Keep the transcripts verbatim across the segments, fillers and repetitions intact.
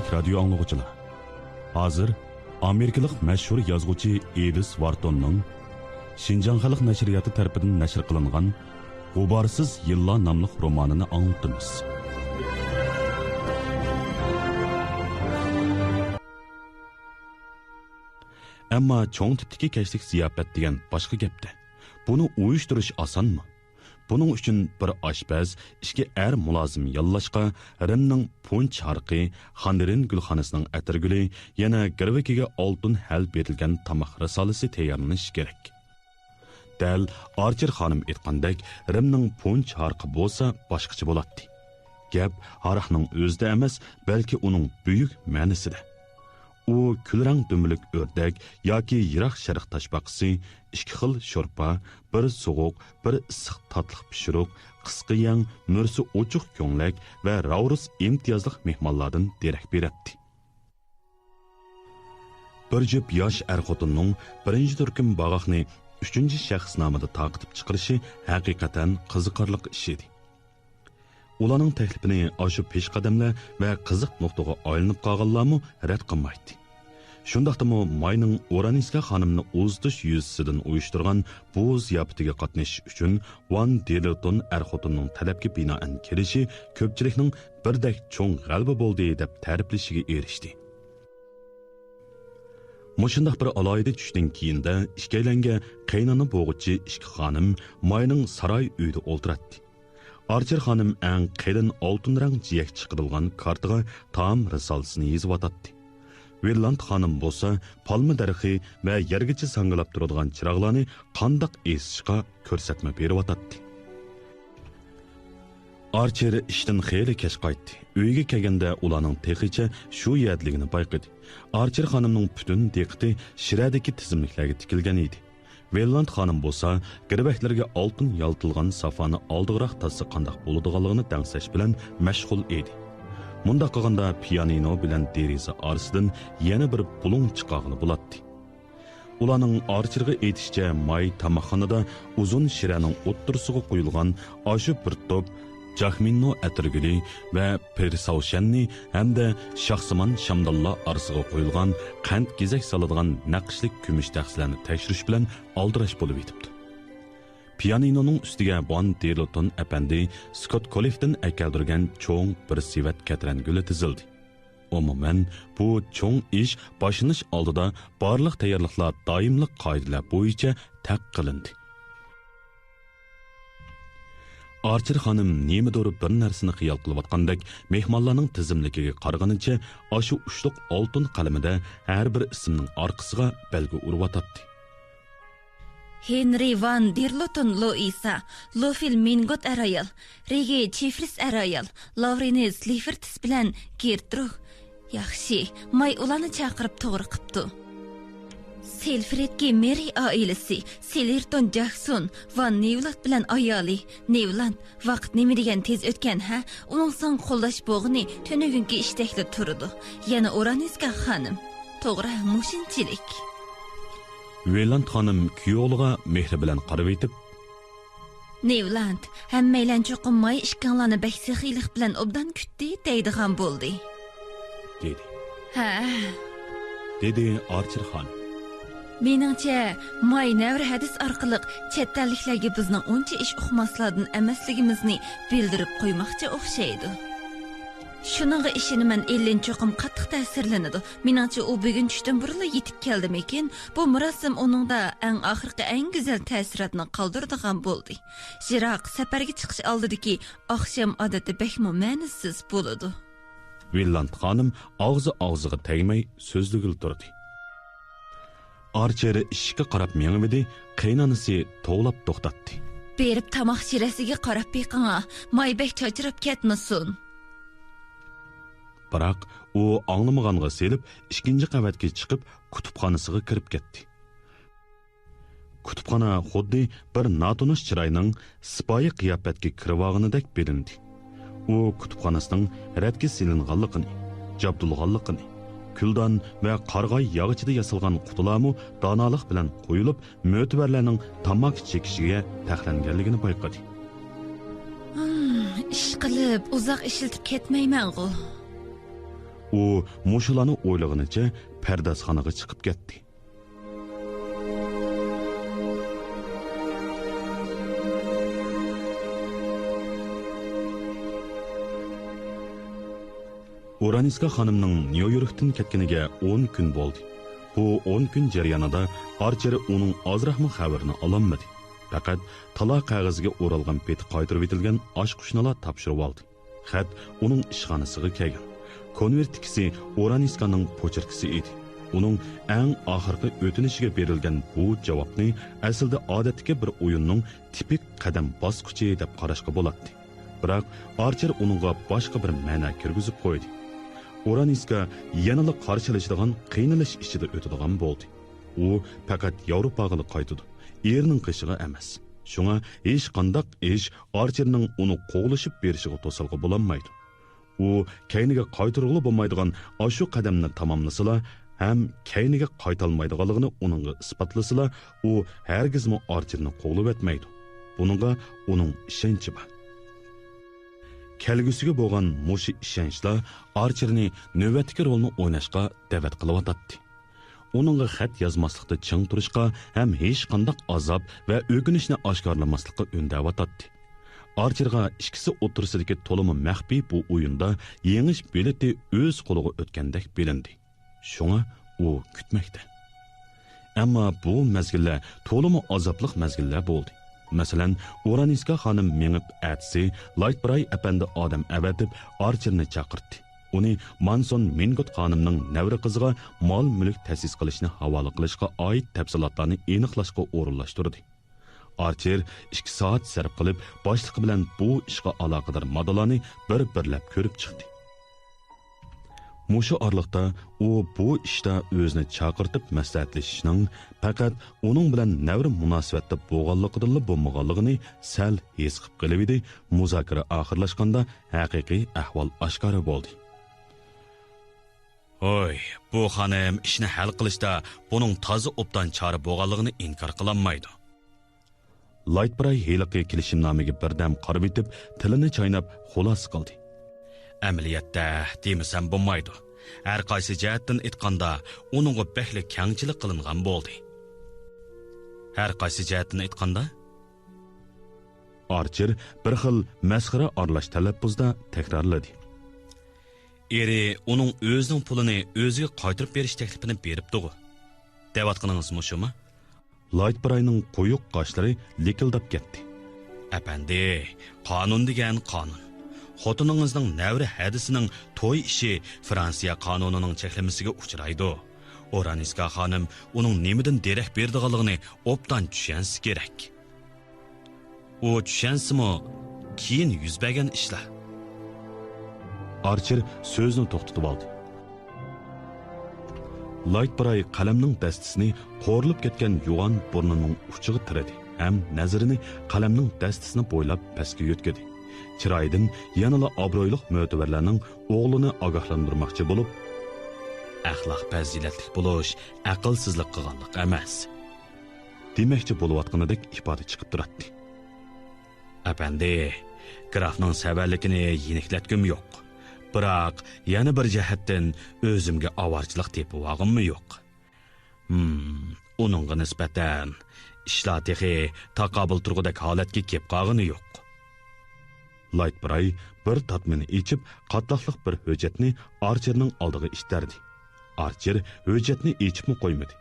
ھۆرمەتلىك رادىيو ئاڭلىغۇچىلار! ھازىر ئامېرىكىلىق مەشھۇر يازغۇچى ئېلىس ۋارتوننىڭ شىنجاڭ خەلق نەشرىياتى تەرىپىدىن نەشر قىلىنغان غۇبارسىز يىللار ناملىق رومانىنى ئاڭلىتىمىز. ئەمما چوڭ تىپتىكى كەچلىك زىياپەت دېگەن باشقا گەپتە. بۇنى ئۇيۇشتۇرۇش ئاسانمۇ؟ بۇنىڭ ئۈچۈن بىر ئاشپەز، ئىككى ئەر مۇلازىم ياللاشقا، رىمنىڭ پۇنچ ھارىقى، خاندېرىن گۈلخانىسىنىڭ ئەتىرگۈلى، يەنە گىرۋىكىگە ئالتۇن ھەل بېرىلگەن تاماق رىسالىسى تەييارلىنىشى كېرەك. دەل ئارچېر خانىم ئېيتقاندەك، رىمنىڭ پۇنچ ھارىقى بولسا باشقىچە بولاتتى. گەپ ھاراقنىڭ ئۆزىدە ئەمەس، بەلكى ئۇنىڭ بۈيۈك مەنىسىدە. ئۇ كۈلرەڭ دۈمبىلىك ئۆردەك ياكى يىراق شەرق تاشپاقىسى، ئىككى خىل شورپا، بىر سوغۇق، بىر ئىسسىق تاتلىق پىشۇرۇق، قىسقا يەڭ، مۈرىسى ئوچۇق كۆڭلەك ۋە راۋرۇس ئىمتىيازلىق مېھمانلاردىن دېرەك بېرەتتى. بىر جۈپ ياش ئەر-خوتۇننىڭ بىرىنچى تۈركۈم باغاقنى ئۈچىنچى شەخس نامىدا تارقىتىپ چىقىرىشى ھەقىقەتەن قىزىقارلىق ئىش ئىدى. ئۇلارنىڭ تەكلىپىنى ئاشۇ پېشقەدەملەر ۋە قىزىق نۇقتىغا ئايلىنىپ قالغانلارمۇ رەت قىلمايتتى. شۇنداقتىمۇ ماينىڭ ئورانىسكا خانىمنى ئۇزىتىش يۈزىسىدىن ئۇيۇشتۇرغان بۇ زىياپىتىگە قاتنىشىش ئۈچۈن ۋان دېرلتون ئەر-خوتۇننىڭ تەلەپكە بىنائەن كېلىشى كۆپچىلىكنىڭ بىردەك چوڭ غەلىبە بولدى دەپ تەرىپلىشىگە ئېرىشتى. مۇشۇنداق بىر ئالاھىدە چۈشتىن كېيىندە ئىككىيلەنگە قېيىنئانا بوغۇچى ئىككى خانىم ماينىڭ ساراي ئۆيىدە ئولتۇراتتى. ئارچېر خانىم ئەڭ قېلىن ئالتۇن رەڭ جىيەك چىقىرىلغان كارتىغا تائام رىسالىسىنى يېزىۋاتاتتى. ۋىرلاند خانىم بولسا پالما دەرىخى ۋە يەرگىچە ساڭگىلاپ تۇرىدىغان چىراغلارنى قانداق ئېسىشقا كۆرسەتمە بېرىۋاتاتتى. ئارچېر ئىشتىن خېلى كەچ قايتتى. ئۆيىگە كەلگەندە ئۇلارنىڭ تېخىچە شۇ يەردىلىكىنى بايقىدى. ئارچېر خانىمنىڭ پۈتۈن دىققىتى شىرەدىكى تىزىملىكلەرگە تىكىلگەن ئىدى. ۋېللاند خانىم بولسا گىرۋەكلىرىگە ئالتۇن يالتىلىغان سافانى ئالدىغىراق تارتسا قانداق بولىدىغانلىقىنى دەڭسەش بىلەن مەشغۇل ئىدى. مۇنداق قىلغاندا پىيانىنو بىلەن دېرىزە ئارىسىدىن يەنە بىر بۇلۇڭ چىقارغىلى بولاتتى. ئۇلارنىڭ ئارچېرغا ئېيتىشىچە، ماي تاماقخانىدا ئۇزۇن شىرەنىڭ ئوتتۇرىسىغا قويۇلغان ئاشۇ بىر توپ جاخمىننو ئەتىرگۈلى ۋە پېرساۋشەننى ھەمدە شاخسىمان شامدانلار ئارىسىغا قويۇلغان قەنت گېزەك سالىدىغان نەقىشلىك كۈمۈش تەخسىلەرنى تەكشۈرۈش بىلەن ئالدىراش بولۇۋېتىپتۇ. پىيانىنونىڭ ئۈستىگە ۋان دېرلتون ئەپەندى سكوت كولىفتىن ئەكەلدۈرگەن چوڭ بىر سېۋەت كەترەن گۈلى تىزىلدى. ئومۇمەن، بۇ چوڭ ئىش باشلىنىش ئالدىدا بارلىق تەييارلىقلار دائىملىق قائىدىلەر بويىچە تەق قىلىندى. ئارچېر خانىم نېمىدۇر بىر نەرسىنى خىيال قىلىۋاتقاندەك مېھمانلارنىڭ تىزىملىكىگە قارىغىنىچە ئاشۇ ئۇچلۇق ئالتۇن قەلىمىدە ھەر بىر ئىسىمنىڭ ئارقىسىغا بەلگە ئۇرۇۋاتاتتى. ھېنرى ۋان دېرلوتون لوئىسا، لوفىل مىنگوت ئەر ئايال، رېگى چىفرىس ئەر ئايال، لاۋرېنس لىفرتس بىلەن گېرترۇھ. ياخشى، ماي ئۇلارنى چاقىرىپ توغرا قىپتۇ. سېلفرېدكى مېرى ئائىلىسى، سېلېرتون جاكسون، ۋان نېۋلات بىلەن ئايالى، نېۋلاند، ۋاقىت نېمە دېگەن تېز ئۆتكەن، ھە؟ ئۇنىڭ ساڭا قولداش بولغىنى تۈنۈگۈنكى ئىشتەكلا تۇرىدۇ. يەنە ئورانىسكا خانىم. توغرا، مۇشۇنچىلىك. ۋېلاند خانىم كۈيئوغلىغا مېھرى بىلەن قارىۋېتىپ، نېۋلاند، ھەممەيلەن چوقۇم ماي ئىككىڭلارنى بەك سېخىيلىق بىلەن ئوبدان كۈتتى دەيدىغان بولدى. دېدى. ھە. دېدى ئارچېر خانىم. مېنىڭچە، ماي نەۋرە ھەدىس ئارقىلىق چەت ئەللىكلەرگە بىزنىڭ ئۇنچە ئىش ئۇقماسلاردىن ئەمەسلىكىمىزنى بىلدۈرۈپ قويماقچى ئوخشايدۇ. شۇنىڭغا ئىشىنىمەن، ئېللىن چوقۇم قاتتىق تەسىرلىنىدۇ. مېنىڭچە، ئۇ بۈگۈن چۈشتىن بۇرۇنلا يېتىپ كەلدىمىكىن؟ بۇ مۇراسىم ئۇنىڭدا ئەڭ ئاخىرقى، ئەڭ گۈزەل تەسىراتنى قالدۇرىدىغان بولدى. يىراق سەپەرگە چىقىش ئالدىدىكى ئاخشام ئادەتتە بەكمۇ مەنىسىز بولىدۇ. ۋىللاند خانىم ئاغزى ئاغزىغا تەگمەي سۆزلىگىلى تۇردى. ئارچېر ئىشىككە قاراپ مېڭىۋىدى، قېيىنئانىسى توۋلاپ توختاتتى. بېرىپ تاماق شىرەسىگە قاراپ بېقىڭا، ماي بەك چاچراپ كەتمىسۇن. بىراق ئۇ ئاڭلىمىغانغا سېلىپ، ئىككىنچى قەۋەتكە چىقىپ، كۇتۇپخانىسىغا كىرىپ كەتتى. كۇتۇپخانا خۇددى بىر ناتونۇش چىراينىڭ سىپايى قىياپەتكە كىرىۋالغىنىدەك بىلىندى. ئۇ كۇتۇپخانىسىنىڭ رەتكە سېلىنغانلىقىنى، جابدۇلغانلىقىنى، كۈلدان ۋە قارىغاي ياغىچىدا ياسالغان قۇتىلارمۇ دانالىق بىلەن قويۇلۇپ، مۆتىۋەرلەرنىڭ تاماكا چېكىشىگە تەقلەنگەنلىكىنى بايقىدى. ھىم، ئىشقىلىپ، ئۇزاق ئىشلىتىپ كەتمەيمەنغۇ؟ ئۇ مۇشۇلارنى ئويلىغىنىچە پەردازخانىغا چىقىپ كەتتى. ئورانىسكا خانىمنىڭ نيۇ يوركتىن كەتكىنىگە ئون كۈن بولدى. بۇ ئون كۈن جەريانىدا ئارچېر ئۇنىڭ ئازراقمۇ خەۋىرىنى ئالالمىدى. پەقەت تالا قەغىزىگە ئورالغان پېتى قايتۇرۇۋېتىلگەن ئاچقۇچنىلا تاپشۇرۇۋالدى. خەت ئۇنىڭ ئىشخانىسىغا كەلگەن. كونۋېرتتىكىسى ئورانىسكانىڭ پوچېركىسى ئىدى. ئۇنىڭ ئەڭ ئاخىرقى ئۆتۈنۈشىگە بېرىلگەن بۇ جاۋابنى ئەسلىدە ئادەتتىكى بىر ئويۇننىڭ تىپىك قەدەم باسقۇچى دەپ قاراشقا بولاتتى. بىراق، ئارچېر ئۇنىڭغا باشقا بىر مەنە كىرگۈزۈپ قويدى. ئورانىسكا يەنىلا قارشىلىشىدىغان قىينىلىش ئىچىدە ئۆتىدىغان بولدى. ئۇ پەقەت ياۋروپاغىلا قايتىدۇ، ئېرىنىڭ قېشىغا ئەمەس. شۇڭا ھېچقانداق ئىش ئارچېرنىڭ ئۇنى قوغلىشىپ بېرىشىغا توسالغۇ بولالمايدۇ. ئۇ كەينىگە قايتۇرغىلى بولمايدىغان ئاشۇ قەدەمنى تاماملىسىلا ھەم كەينىگە قايتالمايدىغانلىقىنى ئۇنىڭغا ئىسپاتلىسىلا، ئۇ ھەرگىزمۇ ئارچېرنى قوغلىۋەتمەيدۇ. بۇنىڭغا ئۇنىڭ ئىشەنچى بار. كەلگۈسىگە بولغان مۇشۇ ئىشەنچلا ئارچېرنى نۆۋەتتىكى رولنى ئويناشقا دەۋەت قىلىۋاتاتتى. ئۇنىڭغا خەت يازماسلىقتا چىڭ تۇرۇشقا ھەم ھېچقانداق ئازاب ۋە ئۆكۈنۈشنى ئاشكارىلىماسلىققا ئۈندەۋاتاتتى. ئارچېرغا ئىككىسى ئوتتۇرىسىدىكى تولىمۇ مەخپىي بۇ ئويۇندا يېڭىش بېلىتى ئۆز قولىغا ئۆتكەندەك بىلىندى. شۇڭا ئۇ كۈتمەكتە. ئەمما بۇ مەزگىللەر تولىمۇ ئازابلىق مەزگىللەر بولدى. مەسىلەن، ئورانىسكا خانىم مېڭىپ ئەتىسى لايتبراي ئەپەندى ئادەم ئەۋەتىپ ئارچېرنى چاقىرتتى. ئۇنى مانسون مىنگوت خانىمنىڭ نەۋرە قىزىغا مال-مۈلۈك تەسىس قىلىشنى ھاۋالە قىلىشقا ئائىت تەپسىلاتلارنى ئېنىقلاشقا ئورۇنلاشتۇردى. ئارچېر ئىككى سائەت سەرپ قىلىپ، باشلىقى بىلەن بۇ ئىشقا ئالاقىدار ماددىلارنى بىر-بىرلەپ كۆرۈپ چىقتى. مۇشۇ ئارىلىقتا ئۇ بۇ ئىشتا ئۆزىنى چاقىرتىپ مەسلىھەتلىشىشنىڭ پەقەت ئۇنىڭ بىلەن نەۋرە مۇناسىۋەتتە بولغانلىقىدىنلا بولمىغانلىقىنى سەل ھېس قىلىپ قېلىۋىدى، مۇزاكىرە ئاخىرلاشقاندا ھەقىقىي ئەھۋال ئاشكارا بولدى. ھوي، بۇ خانىم ئىشنى ھەل قىلىشتا بۇنىڭ تازا ئوبدان چارە بولغانلىقىنى ئىنكار قىلالمايدۇ. لايتبراي ھېلىقى كېلىشىمنامىگە بىردەم قارىۋېتىپ، تىلىنى چايناپ خۇلاسە قىلدى. ئەمەلىيەتتە دېمىسەم بولمايدۇ. ھەر قايسى جەھەتتىن ئېيتقاندا، ئۇنىڭغا بەكلا كەڭچىلىك قىلىنغان بولدى. ھەر قايسى جەھەتتىن ئېيتقاندا؟ ئارچېر بىر خىل مەسخىرە ئارىلاش تەلەپپۇزدا تەكرارلىدى. ئېرى ئۇنىڭ ئۆزىنىڭ پۇلىنى ئۆزىگە قايتۇرۇپ بېرىش تەكلىپىنى بېرىپتىغۇ. دەۋاتقىنىڭىز مۇشۇمۇ؟ لايتبراينىڭ قويۇق قاشلىرى لىكىلداپ كەتتى. ئەپەندى، قانۇن دېگەن قانۇن. خوتۇنىڭىزنىڭ نەۋرە ھەدىسىنىڭ توي ئىشى فرانسىيە قانۇنىنىڭ چەكلىمىسىگە ئۇچرايدۇ. ئورانىسكا خانىم ئۇنىڭ نېمىدىن دېرەك بېرىدىغانلىقىنى ئوبدان چۈشەنسە كېرەك. ئۇ چۈشەنسىمۇ، كېيىن يۈز بەرگەن ئىشلار. ئارچېر سۆزىنى توختىتىۋالدى. لايتبراي قەلەمنىڭ دەستىسىنى قورۇلۇپ كەتكەن يوغان بۇرنىنىڭ ئۇچىغا تىرىدى ھەم نەزىرىنى قەلەمنىڭ دەستىسىنى بويلاپ پەسكە يۆتكىدى. چىرايىدىن يەنىلا ئابرۇيلۇق مۆتىۋەرلەرنىڭ ئوغلىنى ئاگاھلاندۇرماقچى بولۇپ، ئەخلاق پەزىلەتلىك بولۇش ئەقىلسىزلىك قىلغانلىق ئەمەس، دېمەكچى بولۇۋاتقىنىدەك ئىپادە چىقىپ تۇراتتى. ئەپەندى، گرافنىڭ سەۋەنلىكىنى يېنىكلەتكۈم يوق. بىراق، يەنە بىر جەھەتتىن ئۆزۈمگە ئاۋارىچىلىق تېپىۋالغۇممۇ يوق. ھىم، ئۇنىڭغا نىسبەتەن ئىشلار تېخى تاقابىل تۇرغۇدەك ھالەتكە كېلىپ قالغىنى يوق. لايتبراي بىر تارتمىنى ئېچىپ، قاتلاقلىق بىر ھۆججەتنى ئارچېرنىڭ ئالدىغا ئىتتەردى. ئارچېر ھۆججەتنى ئېچىپمۇ قويمىدى.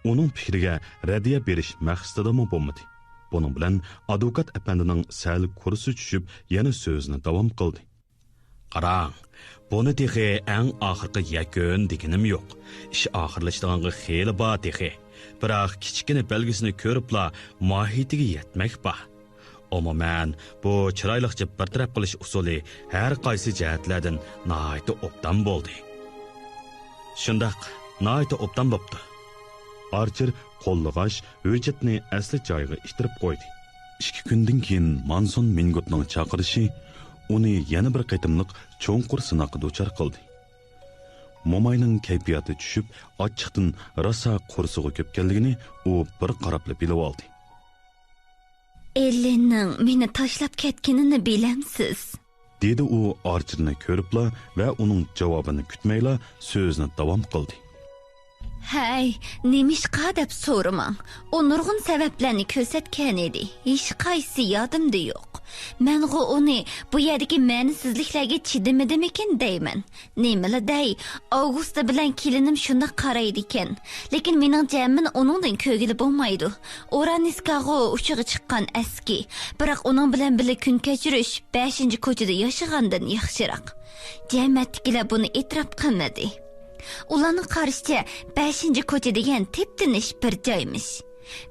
ئۇنىڭ پىكرىگە رەددىيە بېرىش مەقسىتىدىمۇ بولمىدى. بۇنىڭ بىلەن ئادۋوكات ئەپەندىنىڭ سەل كۇرسى چۈشۈپ، يەنە سۆزىنى داۋام قىلدى. قاراڭ، بۇنى تېخى ئەڭ ئاخىرقى يەكۈن دېگىنىم يوق. ئىش ئاخىرلىشىدىغانغا خېلى بار تېخى. بىراق كىچىككىنە بەلگىسىنى كۆرۈپلا ماھىيىتىگە يەتمەك بار. ئومۇمەن، بۇ چىرايلىقچە بىر تەرەپ قىلىش ئۇسۇلى ھەر قايسى جەھەتلەردىن ناھايىتى ئوبدان بولدى. شۇنداق، ناھايىتى ئوبدان بوپتۇ. ئارچېر قوللىغاچ، ھۆججەتنى ئەسلى جايىغا ئىتتىرىپ قويدى. ئىككى كۈندىن كېيىن مانسون مىنگوتنىڭ چاقىرىشى ئۇنى يەنە بىر قېتىملىق چوڭقۇر سىناققا دۇچار قىلدى. موماينىڭ كەيپىياتى چۈشۈپ، ئاچچىقتىن راسا قورسىقى كۆپكەنلىكىنى ئۇ بىر قاراپلا بىلىۋالدى. ئېللىننىڭ مېنى تاشلاپ كەتكىنىنى بىلەمسىز؟ دېدى ئۇ ئارچېرنى كۆرۈپلا ۋە ئۇنىڭ جاۋابىنى كۈتمەيلا سۆزىنى داۋام قىلدى. ھەي، نېمىشقا دەپ سورىماڭ. ئۇ نۇرغۇن سەۋەبلەرنى كۆرسەتكەن ئىدى. ھېچقايسىسى يادىمدا يوق. مەنغۇ ئۇنى بۇ يەردىكى مەنىسىزلىكلەرگە چىدىمىدىمىكىن دەيمەن. نېمىلا دەي، ئاۋگۇستا بىلەن كېلىنىم شۇنداق قارايدىكەن. لېكىن مېنىڭچە مەن ئۇنىڭدىن كۆرگىلى بولمايدۇ. ئورانىسكاغۇ ئۇچىغا چىققان ئەسكى. بىراق ئۇنىڭ بىلەن بىللە كۈن كەچۈرۈش، بەشىنچى كوچىدا ياشىغاندىن ياخشىراق. جەمەتتىكىلەر بۇنى ئېتىراپ قىلمىدى. ئۇلارنىڭ قارىشىچە، بەشىنچى كوچا دېگەن تىپتىنىش بىر جايمىش.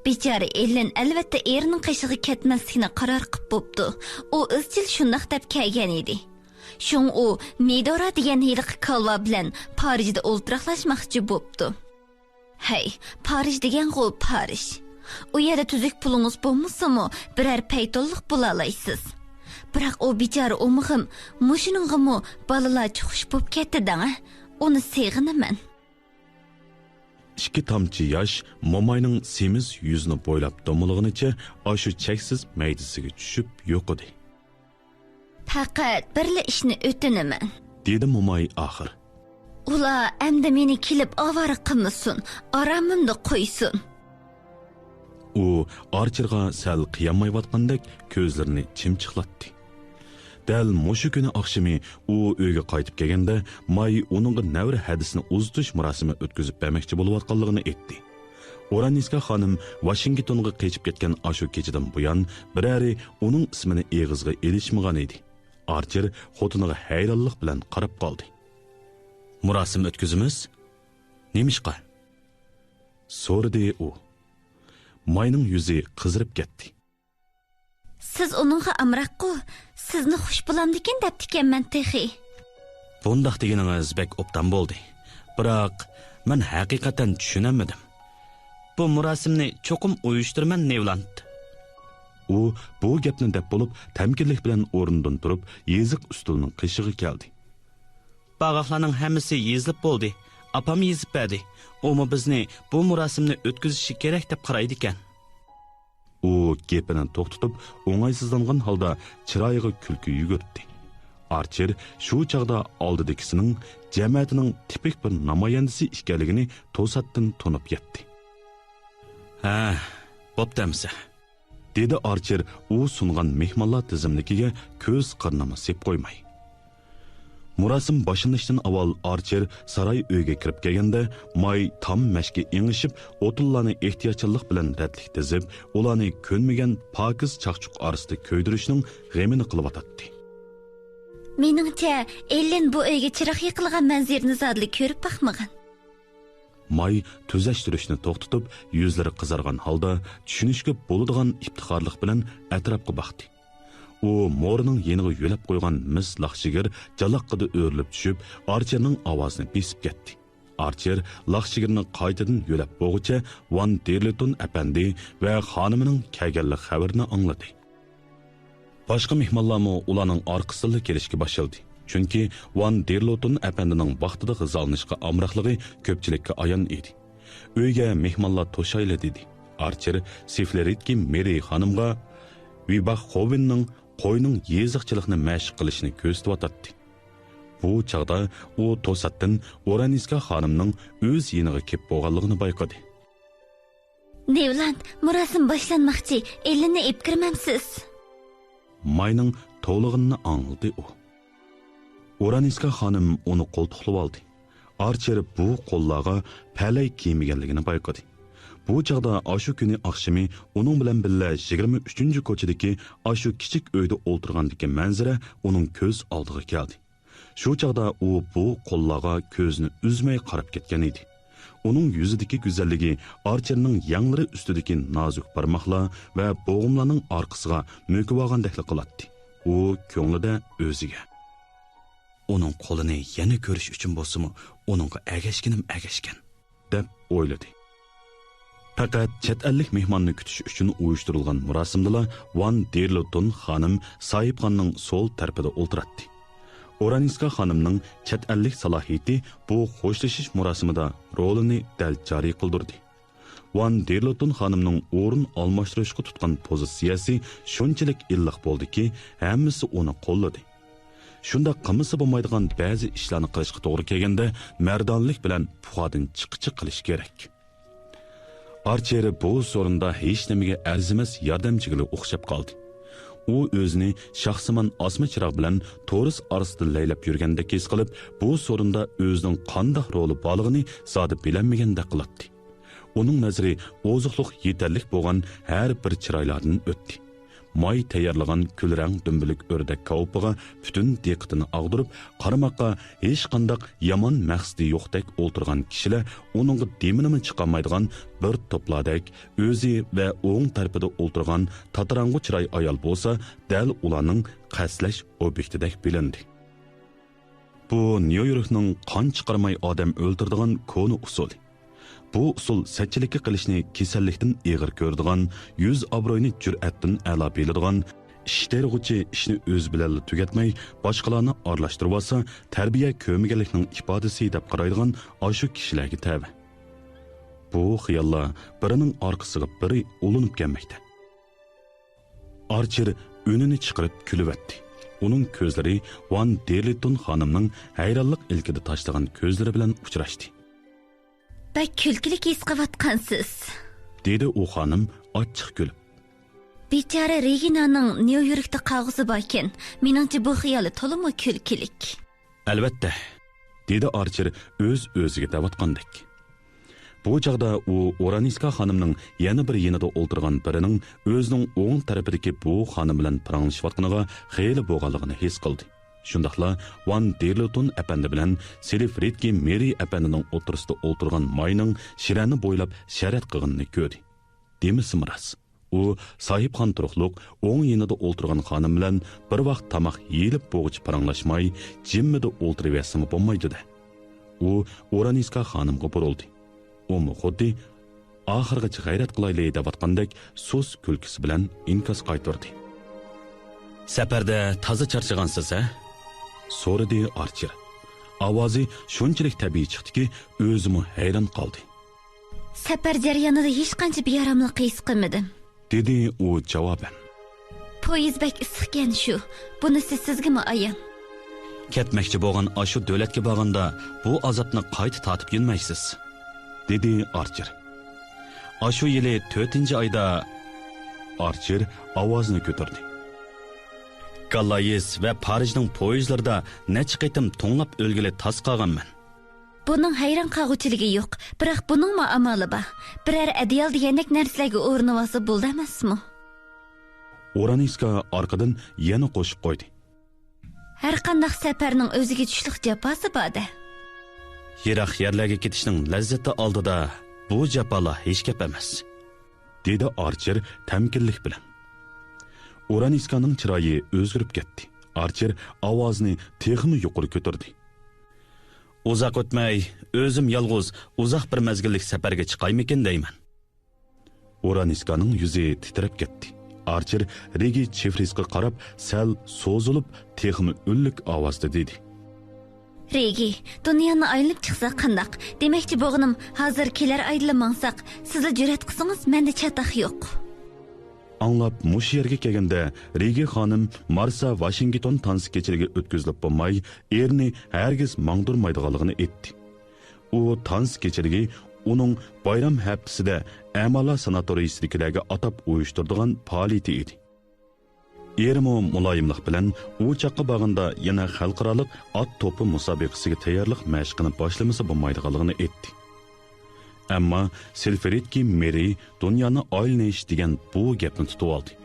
بىچارە ئېللېن ئەلۋەتتە ئېرىنىڭ قېشىغا كەتمەسلىكنى قارار قىپ بوپتۇ. ئۇ ئىزچىل شۇنداق دەپ كەلگەن ئىدى. شۇڭا ئۇ مىدورا دېگەن ھېلىقى كالۋا بىلەن پارىژدا ئولتۇراقلاشماقچى بوپتۇ. ھەي، پارىژ دېگەنغۇ پارىژ. ئۇ يەردە تۈزۈك پۇلىڭىز بولمىسىمۇ، بىرەر پەيتۇنلۇق بولالايسىز. بىراق ئۇ بىچارە ئومىغىم، مۇشۇنىڭغىمۇ بالىلارچە خۇش بوپ كەتتى دەڭە. ئۇنى سېغىنىمەن. ئىككى تامچە ياش موماينىڭ سېمىز يۈزىنى بويلاپ دومىلىغىنىچە ئاشۇ چەكسىز مەيدىسىگە چۈشۈپ يوقىدى. پەقەت بىرلا ئىشنى ئۆتۈنىمەن، دېدى موماي ئاخىر. ئۇلار ئەمدى مېنى كېلىپ ئاۋارە قىلمىسۇن، ئارامىمدا قويسۇن. ئۇ ئارچېرغا سەل قىيالمايۋاتقاندەك كۆزلىرىنى چىمچىقلاتتى. دەل مۇشۇ كۈنى ئاخشىمى ئۇ ئۆيگە قايتىپ كەلگەندە، ماي ئۇنىڭغا نەۋرە ھەدىسىنى ئۇزىتىش مۇراسىمى ئۆتكۈزۈپ بەرمەكچى بولۇۋاتقانلىقىنى ئېيتتى. ئورانىسكا خانىم ۋاشىنگتونغا قېچىپ كەتكەن ئاشۇ كېچىدىن بۇيان بىرەرى ئۇنىڭ ئىسمىنى ئېغىزغا ئېلىشمىغان ئىدى. ئارچېر خوتۇنىغا ھەيرانلىق بىلەن قاراپ قالدى. مۇراسىم ئۆتكۈزىمىز؟ نېمىشقا؟ سورىدى ئۇ. ماينىڭ يۈزى قىزىرىپ كەتتى. سىز ئۇنىڭغا ئامراققۇ، سىزنى خۇش بولامدىكىن دەپتىكەنمەن تېخى. بۇنداق دېگىنىڭىز بەك ئوبدان بولدى. بىراق، مەن ھەقىقەتەن چۈشىنەلمىدىم. بۇ مۇراسىمنى چوقۇم ئۇيۇشتۇرىمەن، نېۋلاند. ئۇ بۇ گەپنى دەپ بولۇپ، تەمكىنلىك بىلەن ئورنىدىن تۇرۇپ، يېزىق ئۈستىلىنىڭ قېشىغا كەلدى. بارغاقلارنىڭ ھەممىسى يېزىلىپ بولدى. ئاپام يېزىپ بەردى. ئۇمۇ بىزنى بۇ مۇراسىمنى ئۆتكۈزۈشى كېرەك دەپ قارايدىكەن. ئۇ گېپىنى توختىتىپ، ئوڭايسىزلانغان ھالدا چىرايىغا كۈلكە يۈگۈردى. ئارچېر شۇ چاغدا ئالدىدىكىسىنىڭ جەمەتىنىڭ تىپىك بىر نامايەندىسى ئىكەنلىكىنى توساتتىن تونۇپ يەتتى. ھە، بوپتۇ ئەمىسە، دېدى ئارچېر ئۇ سۇنغان مېھمانلار تىزىملىكىگە كۆز قىرىنىمۇ سېپ قويماي. مۇراسىم باشلىنىشتىن ئاۋۋال ئارچېر ساراي ئۆيگە كىرىپ كەلگەندە، ماي تام مەشكە ئېڭىشىپ، ئوتۇنلارنى ئېھتىياتچانلىق بىلەن رەتلىك تىزىپ، ئۇلارنى كۆنمىگەن پاكىز چاقچۇق ئارىسىدا كۆيدۈرۈشنىڭ غېمىنى قىلىۋاتاتتى. مېنىڭچە، ئېللېن بۇ ئۆيگە چىراغ يېقىلغان مەنزىرىنى زادىلا كۆرۈپ باقمىغان. ماي تۈزەشتۈرۈشنى توختىتىپ، يۈزلىرى قىزارغان ھالدا چۈشىنىشكە بولىدىغان ئىپتىخارلىق بىلەن ئەتراپقا باقتى. ئۇ مورىنىڭ يېنىغا يۆلەپ قويغان مىس لاخشىگىر جالاققىدا ئۆرۈلۈپ چۈشۈپ، ئارچېرنىڭ ئاۋازىنى بېسىپ كەتتى. ئارچېر لاخشىگىرنى قايتىدىن يۆلەپ بولغۇچە ۋان دېرلىتون ئەپەندى ۋە خانىمىنىڭ كەلگەنلىك خەۋىرىنى ئاڭلىدى. باشقا مېھمانلارمۇ ئۇلارنىڭ ئارقىسىدىنلا كېلىشكە باشلىدى. چۈنكى ۋان دېرلوتون ئەپەندىنىڭ ۋاقتىدا غىزالىنىشقا ئامراقلىقى كۆپچىلىككە ئايان ئىدى. ئۆيگە مېھمانلار توشايلى، دېدى. ئارچېر سىفلېرىتكى مېرى خانىمغا ۋىباخ خوۋېننىڭ قوينىڭ يېزىقچىلىقنى مەشىق قىلىشىنى كۆرسىتىۋاتاتتى. بۇ چاغدا ئۇ توساتتىن ئورانىسكا خانىمنىڭ ئۆز يېنىغا كېلىپ بولغانلىقىنى بايقىدى. نېۋلاند، مۇراسىم باشلانماقچى، ئېللىننى ئېلىپ كىرمەمسىز؟ ماينىڭ توۋلىغىنىنى ئاڭلىدى ئۇ. ئورانىسكا خانىم ئۇنى قولتۇقلىۋالدى. ئارچېر بۇ قوللارغا پەلەي كىيمىگەنلىكىنى بايقىدى. بۇ چاغدا ئاشۇ كۈنى ئاخشىمى ئۇنىڭ بىلەن بىللە يىگىرمە ئۈچىنچى كوچىدىكى ئاشۇ كىچىك ئۆيدە ئولتۇرغاندىكى مەنزىرە ئۇنىڭ كۆز ئالدىغا كەلدى. شۇ چاغدا ئۇ بۇ قوللارغا كۆزىنى ئۈزمەي قاراپ كەتكەن ئىدى. ئۇنىڭ يۈزىدىكى گۈزەللىكى ئارچېرنىڭ يەڭلىرى ئۈستىدىكى نازۇك بارماقلار ۋە بوغۇملارنىڭ ئارقىسىغا مۆكۈۋالغاندەكلا قىلاتتى. ئۇ كۆڭلىدە ئۆزىگە، ئۇنىڭ قولىنى يەنە كۆرۈش ئۈچۈن بولسىمۇ، ئۇنىڭغا ئەگەشكىنىم ئەگەشكەن، دەپ ئويلىدى. پەقەت چەت ئەللىك مېھماننى كۈتۈش ئۈچۈن ئۇيۇشتۇرۇلغان مۇراسىمدىلا ۋان دېرلوتون خانىم ساھىبخانىنىڭ سول تەرىپىدە ئولتۇراتتى. ئورانىسكا خانىمنىڭ چەت ئەللىك سالاھىيىتى بۇ خوشلىشىش مۇراسىمىدا رولىنى دەل جارى قىلدۇردى. ۋان دېرلوتون خانىمنىڭ ئورۇن ئالماشتۇرۇشقا تۇتقان پوزىتسىيەسى شۇنچىلىك ئىللىق بولدىكى، ھەممىسى ئۇنى قوللىدى. شۇنداق قىلمىسا بولمايدىغان بەزى ئىشلارنى قىلىشقا توغرا كەلگەندە، مەردانىلىك بىلەن پۇخادىن چىققىچە قىلىش كېرەك. ئارچېر بۇ سورۇندا ھېچنېمىگە ئەرزىمەس ياردەمچىگىلا ئوخشاپ قالدى. ئۇ ئۆزىنى شاخسىمان ئاسما چىراغ بىلەن تورۇس ئارىسىدا لەيلەپ يۈرگەندەك ھېس قىلىپ، بۇ سورۇندا ئۆزىنىڭ قانداق رولى بارلىقىنى زادى بىلەلمىگەندەك قىلاتتى. ئۇنىڭ نەزىرى ئوزۇقلۇق يېتەرلىك بولغان ھەر بىر چىرايلاردىن ئۆتتى. ماي تەييارلىغان كۈلرەڭ دۈمبىلىك ئۆردەك كاۋىپىغا پۈتۈن دىققىتىنى ئاغدۇرۇپ قارىماققا، ھېچقانداق يامان مەقسىتى يوقتەك ئولتۇرغان كىشىلەر ئۇنىڭغا دېمىنىمۇ چىقارمايدىغان بىر توپلاردەك، ئۆزى ۋە ئوڭ تەرىپىدە ئولتۇرغان تاتىراڭغۇ چىراي ئايال بولسا، دەل ئۇلارنىڭ قەستلەش ئوبيېكتىدەك بىلىندى. بۇ نيۇ يوركنىڭ قان چىقارماي ئادەم ئۆلتۈرىدىغان كونا ئۇسۇلى. بۇ ئۇسۇل سەتچىلىككە قىلىشنى كېسەللىكتىن ئېغىر كۆرىدىغان، يۈز ئابرۇينى جۈرئەتتىن ئەلا بىلىدىغان، ئىش تېرىغۇچى ئىشنى ئۆزى بىلەنلا تۈگەتمەي، باشقىلارنى ئارىلاشتۇرۇۋالسا، تەربىيە كۆرمىگەنلىكنىڭ ئىپادىسى دەپ قارايدىغان ئاشۇ كىشىلەرگە تەۋە. بۇ خىياللار بىرىنىڭ ئارقىسىغا بىرى ئۇلىنىپ كەلمەكتە. ئارچېر ئۈنىنى چىقىرىپ كۈلۈۋەتتى. ئۇنىڭ كۆزلىرى ۋان دېرلىتون خانىمنىڭ ھەيرانلىق ئىلكىدە تاشلىغان كۆزلىرى بىلەن ئۇچراشتى. بەك كۈلكىلىك ھېس قىلىۋاتقانسىز، دېدى ئۇ خانىم ئاچچىق كۈلۈپ. بىچارە رېگىنانىڭ نيۇ يوركتا قالغۇسى باركەن. مېنىڭچە، بۇ خىيالى تولىمۇ كۈلكىلىك. ئەلۋەتتە، دېدى ئارچېر ئۆز-ئۆزىگە دەۋاتقاندەك. بۇ چاغدا ئۇ ئورانىسكا خانىمنىڭ يەنە بىر يېنىدا ئولتۇرغان بىرىنىڭ ئۆزىنىڭ ئوڭ تەرىپىدىكى بۇ خانىم بىلەن پاراڭلىشىۋاتقىنىغا خېلى بولغانلىقىنى ھېس قىلدى. شۇنداقلا ۋان دېرلىتون ئەپەندى بىلەن سېلىفرېدكى مېرى ئەپەندىنىڭ ئوتتۇرىسىدا ئولتۇرغان ماينىڭ شىرەنى بويلاپ شەرەت قىلغىنىنى كۆردى. دېمىسىمۇ راست. ئۇ ساھىبخان تۇرۇقلۇق ئوڭ يېنىدا ئولتۇرغان خانىم بىلەن بىر ۋاق تاماق يېيىلىپ بولغۇچە پاراڭلاشماي، جىممىدە ئولتۇرۇۋەرسىمۇ بولمايدۇ-دە. ئۇ ئورانىسكا خانىمغا بۇرۇلدى. ئۇمۇ خۇددى ئاخىرغىچە غەيرەت قىلايلى دەۋاتقاندەك سۇس كۈلكىسى بىلەن ئىنكاس قايتۇردى. سەپەردە تازا چارچىغانسىز، ھە؟ سورىدى ئارچېر. ئاۋازى شۇنچىلىك تەبىئىي چىقتىكى، ئۆزىمۇ ھەيران قالدى. سەپەر جەريانىدا ھېچقانچە بىئاراملىق ھېس قىلمىدىم، دېدى ئۇ جاۋابەن. پويىز بەك ئىسسىقكەن شۇ، بۇنىسى سىزگىمۇ ئايان. كەتمەكچى بولغان ئاشۇ دۆلەتكە بارغاندا بۇ ئازابنى قايتا تارتىپ يۈرمەيسىز، دېدى ئارچېر. ئاشۇ يىلى تۆتىنچى ئايدا. ئارچېر ئاۋازىنى كۆتۈردى. گاللايىس ۋە پارىژنىڭ پويىزلىرىدا نەچچە قېتىم توڭلاپ ئۆلگىلى تاس قالغانمەن. بۇنىڭ ھەيران قالغۇچىلىكى يوق، بىراق بۇنىڭمۇ ئامالى بار. بىرەر ئەدىيال دېگەندەك نەرسىلەرگە ئورىنىۋالسا بولىدۇ ئەمەسمۇ؟ ئورانىسكا ئارقىدىن يەنە قوشۇپ قويدى. ھەرقانداق سەپەرنىڭ ئۆزىگە چۈشلۈق جاپاسى بار-دە. يىراق يەرلەرگە كېتىشنىڭ لەززىتى ئالدىدا بۇ جاپالار ھېچ گەپ ئەمەس، دېدى ئارچېر تەمكىنلىك بىلەن. ئورانىسكانىڭ چىرايى ئۆزگىرىپ كەتتى. ئارچېر ئاۋازىنى تېخىمۇ يۇقىرى كۆتۈردى. ئۇزاق ئۆتمەي، ئۆزۈم يالغۇز ئۇزاق بىر مەزگىللىك سەپەرگە چىقايمىكىن دەيمەن. ئورانىسكانىڭ يۈزى تىترەپ كەتتى. ئارچېر رېگى چىفرىسقا قاراپ سەل سوزۇلۇپ، تېخىمۇ ئۈنلۈك ئاۋازدا دېدى. رېگى، دۇنيانى ئايلىنىپ چىقساق قانداق؟ دېمەكچى بولغىنىم، ھازىر كېلەر ئايدىلا ماڭساق، سىزلا جۈرئەت قىلسىڭىز، مەندە چاتاق يوق. ئاڭلاپ مۇشۇ يەرگە كەلگەندە، رېگى خانىم مارسا ۋاشىنگتون تانسا كېچىلىكى ئۆتكۈزۈلۈپ بولماي، ئېرىنى ھەرگىز ماڭدۇرمايدىغانلىقىنى ئېيتتى. ئۇ تانسا كېچىلىكى ئۇنىڭ بايرام ھەپتىسىدە ئەمالار ساناتورىيىسىدىكىلەرگە ئاتاپ ئۇيۇشتۇرىدىغان پائالىيىتى ئىدى. ئېرىمۇ مۇلايىملىق بىلەن ئۇ چاققا بارغاندا يەنە خەلقئارالىق ئات توپى مۇسابىقىسىگە تەييارلىق مەشقىنى باشلىمىسا بولمايدىغانلىقىنى ئېيتتى. ئەمما سىلفرىدكى مېرى دۇنيانى ئايلىنىش دېگەن بۇ گەپنى تۇتۇۋالدى.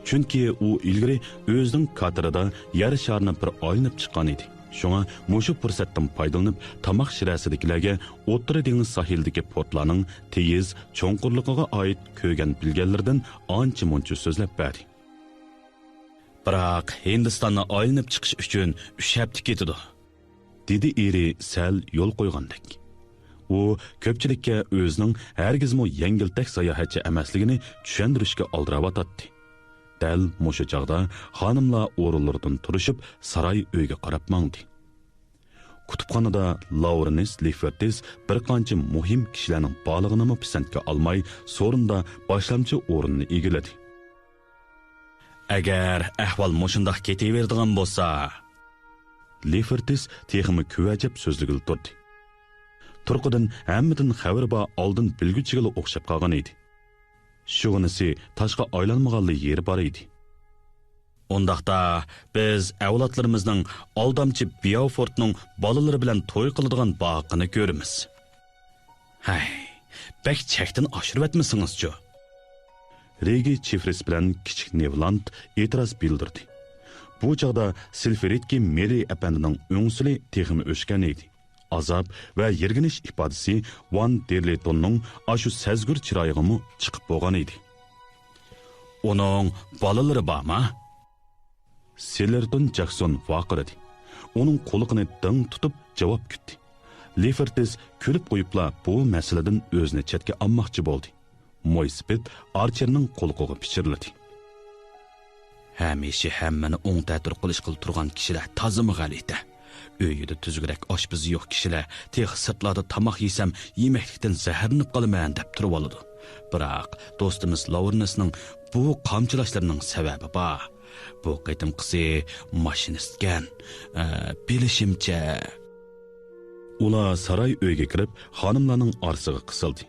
چۈنكى ئۇ ئىلگىرى ئۆزىنىڭ كاتېرىدا يەر شارىنى بىر ئايلىنىپ چىققان ئىدى. شۇڭا مۇشۇ پۇرسەتتىن پايدىلىنىپ، تاماق شىرەسىدىكىلەرگە ئوتتۇرا دېڭىز ساھىلىدىكى پورتلارنىڭ تېيىز چوڭقۇرلۇقىغا ئائىت كۆرگەن بىلگەنلىرىدىن ئانچە مۇنچە سۆزلەپ بەردى. بىراق ھىندىستاننى ئايلىنىپ چىقىش ئۈچۈن ئۈچ ھەپتە كېتىدۇ، دېدى ئېرى سەل يول قويغاندەك. ئۇ كۆپچىلىككە ئۆزىنىڭ ھەرگىزمۇ يەڭگىلتەك ساياھەتچى ئەمەسلىكىنى چۈشەندۈرۈشكە ئالدىراۋاتاتتى. دەل مۇشۇ چاغدا خانىملار ئورۇنلىرىدىن تۇرۇشۇپ، ساراي ئۆيگە قاراپ ماڭدى. كۇتۇپخانىدا لاۋرېنس لىفېرتىس بىر قانچە مۇھىم كىشىلەرنىڭ بارلىقىنىمۇ پىسەنتكە ئالماي، سورۇندا باشلامچى ئورۇننى ئىگىلىدى. ئەگەر ئەھۋال مۇشۇنداق كېتىۋېرىدىغان بولسا، لېفېرتىس تېخىمۇ كۆۋەجەپ سۆزلىگىلى تۇردى. تۇرقىدىن ھەممىدىن خەۋىرى بار ئالدىن بىلگۈچىگىلا ئوخشاپ قالغان ئىدى. شۇغىنىسى تاشقا ئايلانمىغانلا يېرى بار ئىدى. ئۇنداقتا، بىز ئەۋلادلىرىمىزنىڭ ئالدامچى بياۋفورتنىڭ بالىلىرى بىلەن توي قىلىدىغان باغىقىنى كۆرىمىز. ھەي، بەك چەكتىن ئاشۇرۇۋەتمىسىڭىزچۇ؟ رېگى چىفرىس بىلەن كىچىك نېۋلاند ئېتىراز بىلدۈردى. بۇ چاغدا سىلفېرىدكى مېرى ئەپەندىنىڭ ئۆڭسۈلى تېخىمۇ ئۆچكەن ئىدى. ئازاب ۋە يىرگىنىش ئىپادىسى ۋان دېرلېتوننىڭ ئاشۇ سەزگۈر چىرايىغىمۇ چىقىپ بولغان ئىدى. ئۇنىڭ بالىلىرى بارمۇ؟ سىلېرتون جاكسون ۋارقىرىدى. ئۇنىڭ قۇلىقىنى دىڭ تۇتۇپ جاۋاب كۈتتى. لېفېرتىس كۈلۈپ قويۇپلا بۇ مەسىلىدىن ئۆزىنى چەتكە ئالماقچى بولدى. مويسىپىت ئارچېرنىڭ قۇلىقىغا پىچىرلىدى. ھەمىشە ھەممىنى ئوڭ تەتۈر قىلىشقىلا تۇرغان كىشىلەر تازىمۇ غەلىتە. ئۆيىدە تۈزۈكرەك ئاشپىزى يوق كىشىلەر تېخى سىرتلاردا تاماق يېسەم، يېمەكلىكتىن زەھەرلىنىپ قالىمەن دەپ تۇرۇۋالىدۇ. بىراق، دوستىمىز لاۋرېنسنىڭ بۇ قامچىلاشلىرىنىڭ سەۋەبى بار. بۇ قېتىمقىسى ماشىنىستكەن. ئە، بىلىشىمچە. ئۇلار ساراي ئۆيگە كىرىپ، خانىملارنىڭ ئارىسىغا قىسىلدى.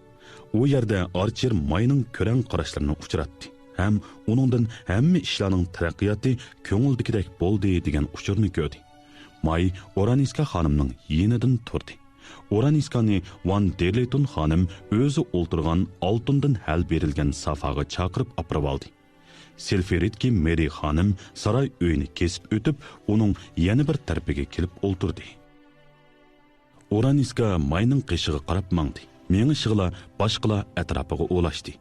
ئۇ يەردە ئارچېر ماينىڭ كۆرەڭ قاراشلىرىنى ئۇچراتتى ھەم ئۇنىڭدىن ھەممە ئىشلارنىڭ تەرەققىياتى كۆڭۈلدىكىدەك بولدى دېگەن ئۇچۇرنى كۆردى. ماي ئورانىسكا خانىمنىڭ يېنىدىن تۇردى. ئورانىسكانى ۋان دېرلېتون خانىم ئۆزى ئولتۇرغان ئالتۇندىن ھەل بېرىلگەن سافاغا چاقىرىپ ئاپىرىۋالدى. سىلفېرىدكى مېرى خانىم ساراي ئۆينى كېسىپ ئۆتۈپ، ئۇنىڭ يەنە بىر تەرىپىگە كېلىپ ئولتۇردى. ئورانىسكا ماينىڭ قېشىغا قاراپ ماڭدى. مېڭىشىغىلا باشقىلار ئەتراپىغا ئولاشتى.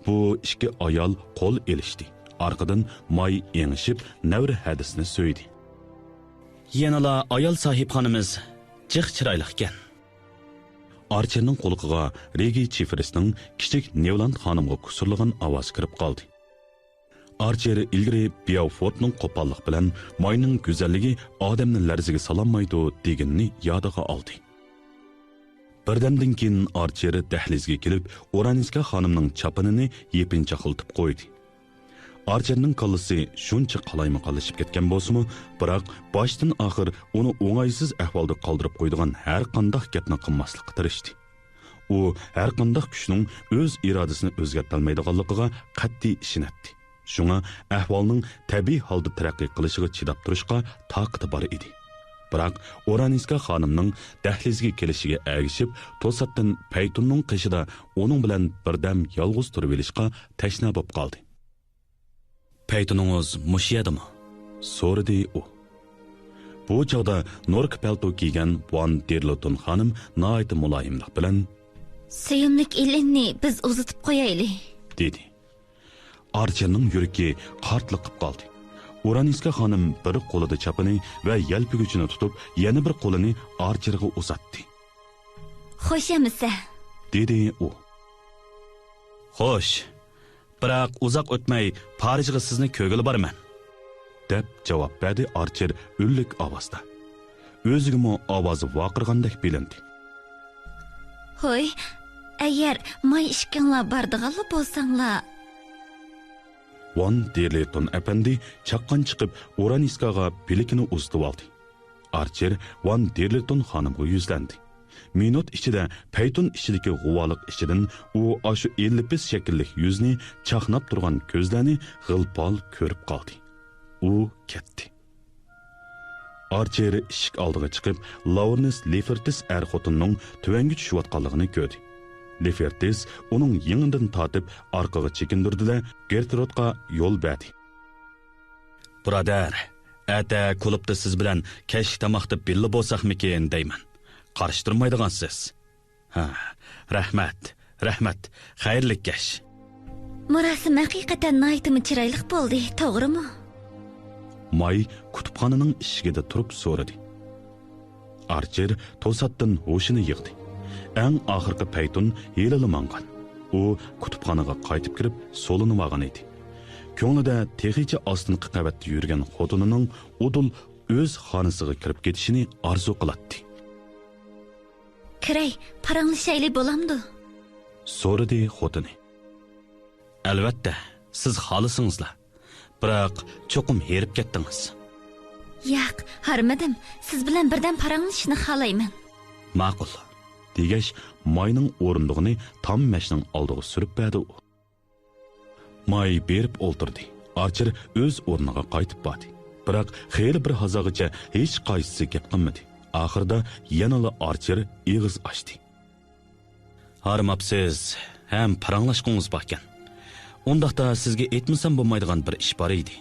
بۇ ئىككى ئايال قول ئېلىشتى. ئارقىدىن ماي ئېڭىشىپ، نەۋرە ھەدىسىنى سۆيدى. يەنىلا ئايال ساھىبخانىمىز جىق چىرايلىقكەن. ئارچېرنىڭ قۇلىقىغا رېگىي چىفرىسنىڭ كىچىك نېۋلاند خانىمغا قۇسۇرلىغان ئاۋازى كىرىپ قالدى. ئارچېر ئىلگىرى بياۋفورتنىڭ قوپاللىق بىلەن ماينىڭ گۈزەللىكى ئادەمنى لەرزىگە سالالمايدۇ دېگىنىنى يادىغا ئالدى. بىردەمدىن كېيىن ئارچېر دەھلىزگە كېلىپ، ئورانىسكا خانىمنىڭ چاپىنىنى يېپىنچاقلىتىپ قويدى. ئارچېرنىڭ كاللىسى شۇنچە قالايمىقانلىشىپ كەتكەن بولسىمۇ، بىراق باشتىن ئاخىر ئۇنى ئوڭايسىز ئەھۋالدا قالدۇرۇپ قويىدىغان ھەر قانداق گەپنى قىلماسلىققا تىرىشتى. ئۇ ھەر قانداق كۈچنىڭ ئۆز ئىرادىسىنى ئۆزگەرتەلمەيدىغانلىقىغا قەتئىي ئىشىنەتتى. شۇڭا ئەھۋالنىڭ تەبىئىي ھالدا تەرەققىي قىلىشىغا چىداپ تۇرۇشقا تاقىتى بار ئىدى. بىراق ئورانىسكا خانىمنىڭ دەھلىزگە كېلىشىگە ئەگىشىپ، توساتتىن پەيتۇننىڭ قېشىدا ئۇنىڭ بىلەن بىردەم يالغۇز تۇرۇۋېلىشقا تەشنا بولۇپ قالدى. پەيتۇنىڭىز مۇشۇ يەردىمۇ؟ سورىدى ئۇ. بۇ چاغدا نوركا پەلتو كىيگەن ۋان دېرلوتون خانىم ناھايىتى مۇلايىملىق بىلەن، سۆيۈملۈك ئېلىننى بىز ئۇزىتىپ قويايلى، دېدى. ئارچېرنىڭ يۈرىكى قارتلىقىپ قالدى. ئورانىسكا خانىم بىر قولىدا چاپىنى ۋە يەلپۈگۈچىنى تۇتۇپ، يەنە بىر قولىنى ئارچېرغا ئۇزاتتى. خوش ئەمىسە، دېدى ئۇ. خوش. بىراق ئۇزاق ئۆتمەي پارىژغا سىزنى كۆرگىلى بارىمەن، دەپ جاۋاب بەردى ئارچېر ئۈنلۈك ئاۋازدا. ئۆزىگىمۇ ئاۋازى ۋارقىرىغاندەك بىلىندى. ھوي، ئەگەر ماي ئىككىڭلار بارىدىغانلا بولساڭلار. ۋان دېرلېتون ئەپەندى چاققان چىقىپ، ئورانىسكاغا بىلىكىنى ئۇزىتىۋالدى. ئارچېر ۋان دېرلېتون خانىمغا يۈزلەندى. مىنۇت ئىچىدە پەيتۇن ئىچىدىكى غۇۋالىق ئىچىدىن ئۇ ئاشۇ ئېللىپىس شەكىللىك يۈزنى، چاقناپ تۇرغان كۆزلەرنى غىل-پال كۆرۈپ قالدى. ئۇ كەتتى. ئارچېر ئىشىك ئالدىغا چىقىپ، لاۋرېنس لېفېرتىس ئەر-خوتۇننىڭ تۆۋەنگە چۈشۈۋاتقانلىقىنى كۆردى. لېفېرتىس ئۇنىڭ يېڭىدىن تارتىپ ئارقىغا چېكىندۈردى-دە، گېرترودقا يول بەردى. بۇرادەر، ئەتە كۇلۇبتا سىز بىلەن كەچلىك تاماقتا بىللە بولساقمىكىن دەيمەن. قارشى تۇرمايدىغانسىز؟ ھە، رەھمەت، رەھمەت. خەيرلىك كەچ. مۇراسىم ھەقىقەتەن ناھايىتىمۇ چىرايلىق بولدى، توغرىمۇ؟ ماي كۇتۇپخانىنىڭ ئىشىكىدە تۇرۇپ سورىدى. ئارچېر توساتتىن ھوشىنى يىغدى. ئەڭ ئاخىرقى پەيتۇن ھېلىلا ماڭغان. ئۇ كۇتۇپخانىغا قايتىپ كىرىپ سولىنىۋالغان ئىدى. كۆڭلىدە تېخىچە ئاستىنقى قەۋەتتە يۈرگەن خوتۇنىنىڭ ئۇدۇل ئۆز خانىسىغا كىرىپ كېتىشىنى ئارزۇ قىلاتتى. كىرەي، پاراڭلىشايلى بولامدۇ؟ سورىدى خوتۇنى. ئەلۋەتتە، سىز خالىسىڭىزلا. بىراق، چوقۇم ھېرىپ كەتتىڭىز. ياق، ھارمىدىم. سىز بىلەن بىردەم پاراڭلىشىشنى خالايمەن. ماقۇل، دېگەچ، ماينىڭ ئورۇندۇقىنى تام مەشنىڭ ئالدىغا سۈرۈپ بەردى ئۇ. ماي بېرىپ ئولتۇردى. ئارچېر ئۆز ئورنىغا قايتىپ باردى. بىراق خېلى بىر ھازاغىچە ھېچقايسىسى گەپ قىلمىدى. ئاخىرىدا يەنىلا ئارچېر ئېغىز ئاچتى. ھارماپسىز، ھەم پاراڭلاشقۇڭىز باركەن. ئۇنداقتا سىزگە ئېيتمىسام بولمايدىغان بىر ئىش بار ئىدى.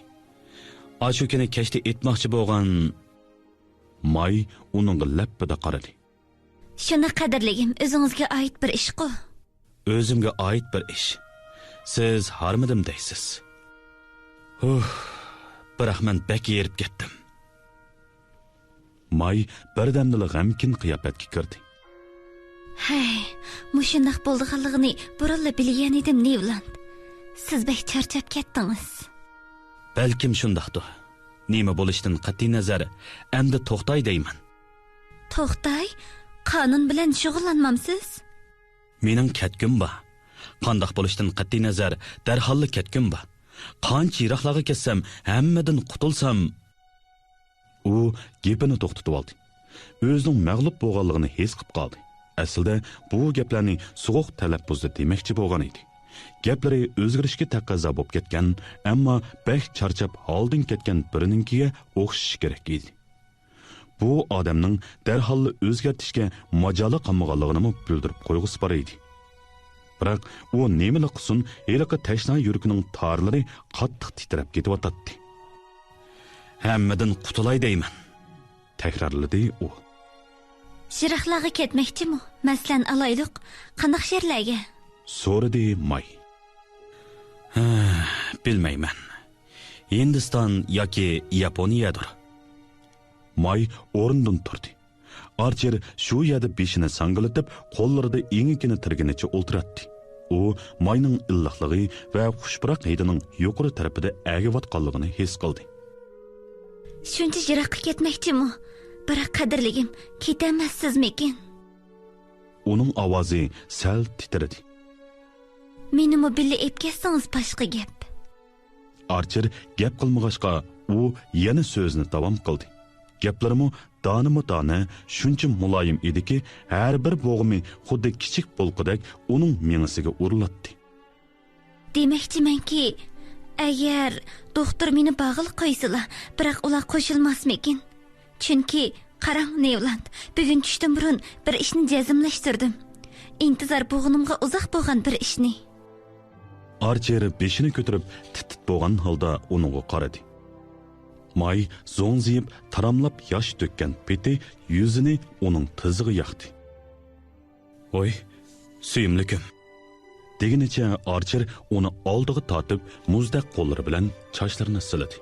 ئاشۇ كۈنى كەچتە ئېيتماقچى بولغان. ماي ئۇنىڭغا لەپپىدە قارىدى. شۇنداق، قەدىرلىگىم، ئۆزىڭىزگە ئائىت بىر ئىشقۇ. ئۆزۈمگە ئائىت بىر ئىش. سىز ھارمىدىم دەيسىز. ھۇھ، بىراق مەن بەك ھېرىپ كەتتىم. ماي بىردەمدىلا غەمكىن قىياپەتكە كىردى. ھەي، مۇشۇنداق بولىدىغانلىقىنى بۇرۇنلا بىلگەن ئىدىم، نېۋلاند. سىز بەك چارچاپ كەتتىڭىز. بەلكىم شۇنداقتۇ. نېمە بولۇشتىن قەتئىينەزەر، ئەمدى توختاي دەيمەن. توختاي؟ قانۇن بىلەن شۇغۇللانمامسىز؟ مېنىڭ كەتكۈم بار. قانداق بولۇشتىن قەتئىينەزەر، دەرھاللا كەتكۈم بار. قانچە يىراقلارغا كەتسەم، ھەممىدىن قۇتۇلسام. ئۇ گېپىنى توختىتىۋالدى. ئۆزىنىڭ مەغلۇپ بولغانلىقىنى ھېس قىلىپ قالدى. ئەسلىدە بۇ گەپلەرنى سوغۇق تەلەپپۇزدا دېمەكچى بولغان ئىدى. گەپلىرى ئۆزگىرىشكە تەقەززا بولۇپ كەتكەن، ئەمما بەك چارچاپ ھالدىن كەتكەن بىرىنىڭكىگە ئوخشىشى كېرەك ئىدى. بۇ ئادەمنىڭ دەرھاللا ئۆزگەرتىشكە ماجالى قالمىغانلىقىنىمۇ بىلدۈرۈپ قويغۇسى بار ئىدى. بىراق ئۇ نېمىلا قىلسۇن، ھېلىقى تەشنا يۈرىكىنىڭ تارلىرى قاتتىق تىترەپ كېتىۋاتاتتى. ھەممىدىن قۇتۇلاي دەيمەن، تەكرارلىدى ئۇ. يىراقلارغا كەتمەكچىمۇ؟ مەسىلەن، ئالايلۇق، قانداق يەرلەرگە؟ سورىدى ماي. ھە، بىلمەيمەن. ھىندىستان ياكى ياپونىيەدۇر. ماي ئورنىدىن تۇردى. ئارچېر شۇ يەردە بېشىنى ساڭگىلىتىپ، قوللىرىدا ئېڭىكىنى تىرىگىنىچە ئولتۇراتتى. ئۇ ماينىڭ ئىللىقلىقى ۋە خۇش پۇراق ھىدىنىڭ يۇقىرى تەرىپىدە ئەگىۋاتقانلىقىنى ھېس قىلدى. شۇنچە يىراققا كەتمەكچىمۇ؟ بىراق، قەدىرلىگىم، كېتەلمەسسىزمىكىن؟ ئۇنىڭ ئاۋازى سەل تىترىدى. مېنىمۇ بىللە ئېلىپ كەتسىڭىز باشقا گەپ. ئارچېر گەپ قىلمىغاچقا، ئۇ يەنە سۆزىنى داۋام قىلدى. گەپلىرىمۇ دانىمۇ دانە، شۇنچە مۇلايىم ئىدىكى، ھەر بىر بوغۇمى خۇددى كىچىك بولقىدەك ئۇنىڭ مېڭىسىگە ئۇرۇلاتتى. دېمەكچىمەنكى، ئەگەر دوختۇر مېنى بارغىلى قويسىلا، بىراق ئۇلار قوشۇلماسمىكىن؟ چۈنكى، قاراڭ، نېۋلاند، بۈگۈن چۈشتىن بۇرۇن بىر ئىشنى جەزملەشتۈردۈم. ئىنتىزار بوغىنىمغا ئۇزاق بولغان بىر ئىشنى. ئارچېر بېشىنى كۆتۈرۈپ، تىت-تىت بولغان ھالدا ئۇنىڭغا قارىدى. ماي زوڭزىيىپ، تاراملاپ ياش تۆككەن پېتى يۈزىنى ئۇنىڭ تىزىغا ياقتى. ۋوي، سۆيۈملۈكۈم! دېگىنىچە ئارچېر ئۇنى ئالدىغا تارتىپ، مۇزدەك قوللىرى بىلەن چاچلىرىنى سىلىدى.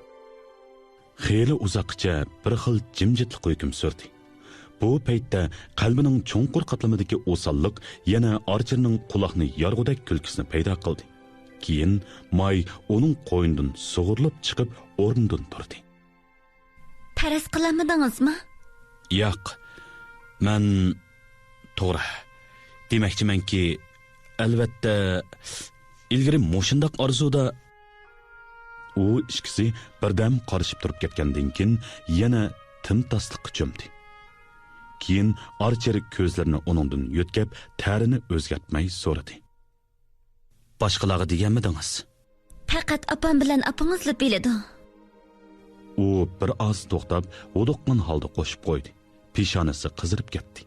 خېلى ئۇزاققىچە بىر خىل جىمجىتلىق ھۆكۈم سۈردى. بۇ پەيتتە قەلبىنىڭ چوڭقۇر قاتلىمىدىكى ئوساللىق يەنە ئارچېرنىڭ قۇلاقنى يارغۇدەك كۈلكىسىنى پەيدا قىلدى. كېيىن ماي ئۇنىڭ قوينىدىن سۇغۇرۇلۇپ چىقىپ ئورنىدىن تۇردى. پەرەز قىلالمىدىڭىزمۇ؟ ياق، مەن، توغرا، دېمەكچىمەنكى، ئەلۋەتتە، ئىلگىرى مۇشۇنداق ئارزۇدا. ئۇ ئىككىسى بىردەم قارىشىپ تۇرۇپ كەتكەندىن كېيىن يەنە تىمتاسلىققا چۆمدى. كېيىن ئارچېر كۆزلىرىنى ئۇنىڭدىن يۆتكەپ، تەرىنى ئۆزگەرتمەي سورىدى. باشقىلارغا دېگەنمىدىڭىز؟ پەقەت ئاپام بىلەن ئاپىڭىزلا بىلىدۇ. ئۇ بىر ئاز توختاپ، ھودۇققان ھالدا قوشۇپ قويدى. پېشانىسى قىزىرىپ كەتتى.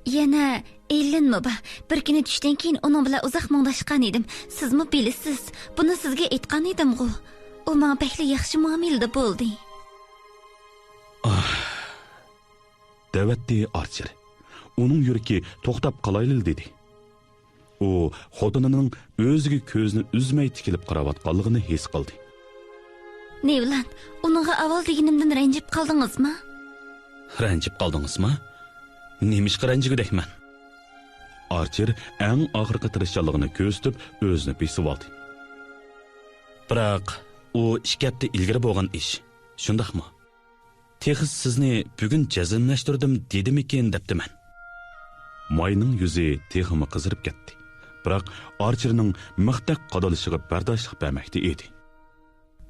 يەنە ئېللىنمۇ بار. بىر كۈنى چۈشتىن كېيىن ئۇنىڭ بىلەن ئۇزاق مۇڭداشقان ئىدىم. سىزمۇ بىلىسىز. بۇنى سىزگە ئېيتقان ئىدىمغۇ. ئۇ ماڭا بەكلا ياخشى مۇئامىلىدە بولدى. ئاھ. دەۋەتتى ئارچېر. ئۇنىڭ يۈرىكى توختاپ قالايلى دېدى. ئۇ خوتۇنىنىڭ ئۆزىگە كۆزىنى ئۈزمەي تىكىلىپ قاراۋاتقانلىقىنى ھېس قىلدى. نېۋلاند، ئۇنىڭغا ئاۋۋال دېگىنىمدىن رەنجىپ قالدىڭىزمۇ؟ رەنجىپ قالدىڭىزمۇ؟ نېمىشقا رەنجىگۈدەكمەن؟ ئارچېر ئەڭ ئاخىرقى تىرىشچانلىقىنى كۆرسىتىپ، ئۆزىنى بېسىۋالدى. بىراق، ئۇ ئىككى ھەپتە ئىلگىرى بولغان ئىش، شۇنداقمۇ؟ تېخى سىزنى بۈگۈن جەزملەشتۈردۈم دېدىمىكىن دەپتىمەن. ماينىڭ يۈزى تېخىمۇ قىزىرىپ كەتتى. بىراق ئارچېرنىڭ مىختەك قادىلىشىغا بەرداشلىق بەرمەكتە ئىدى.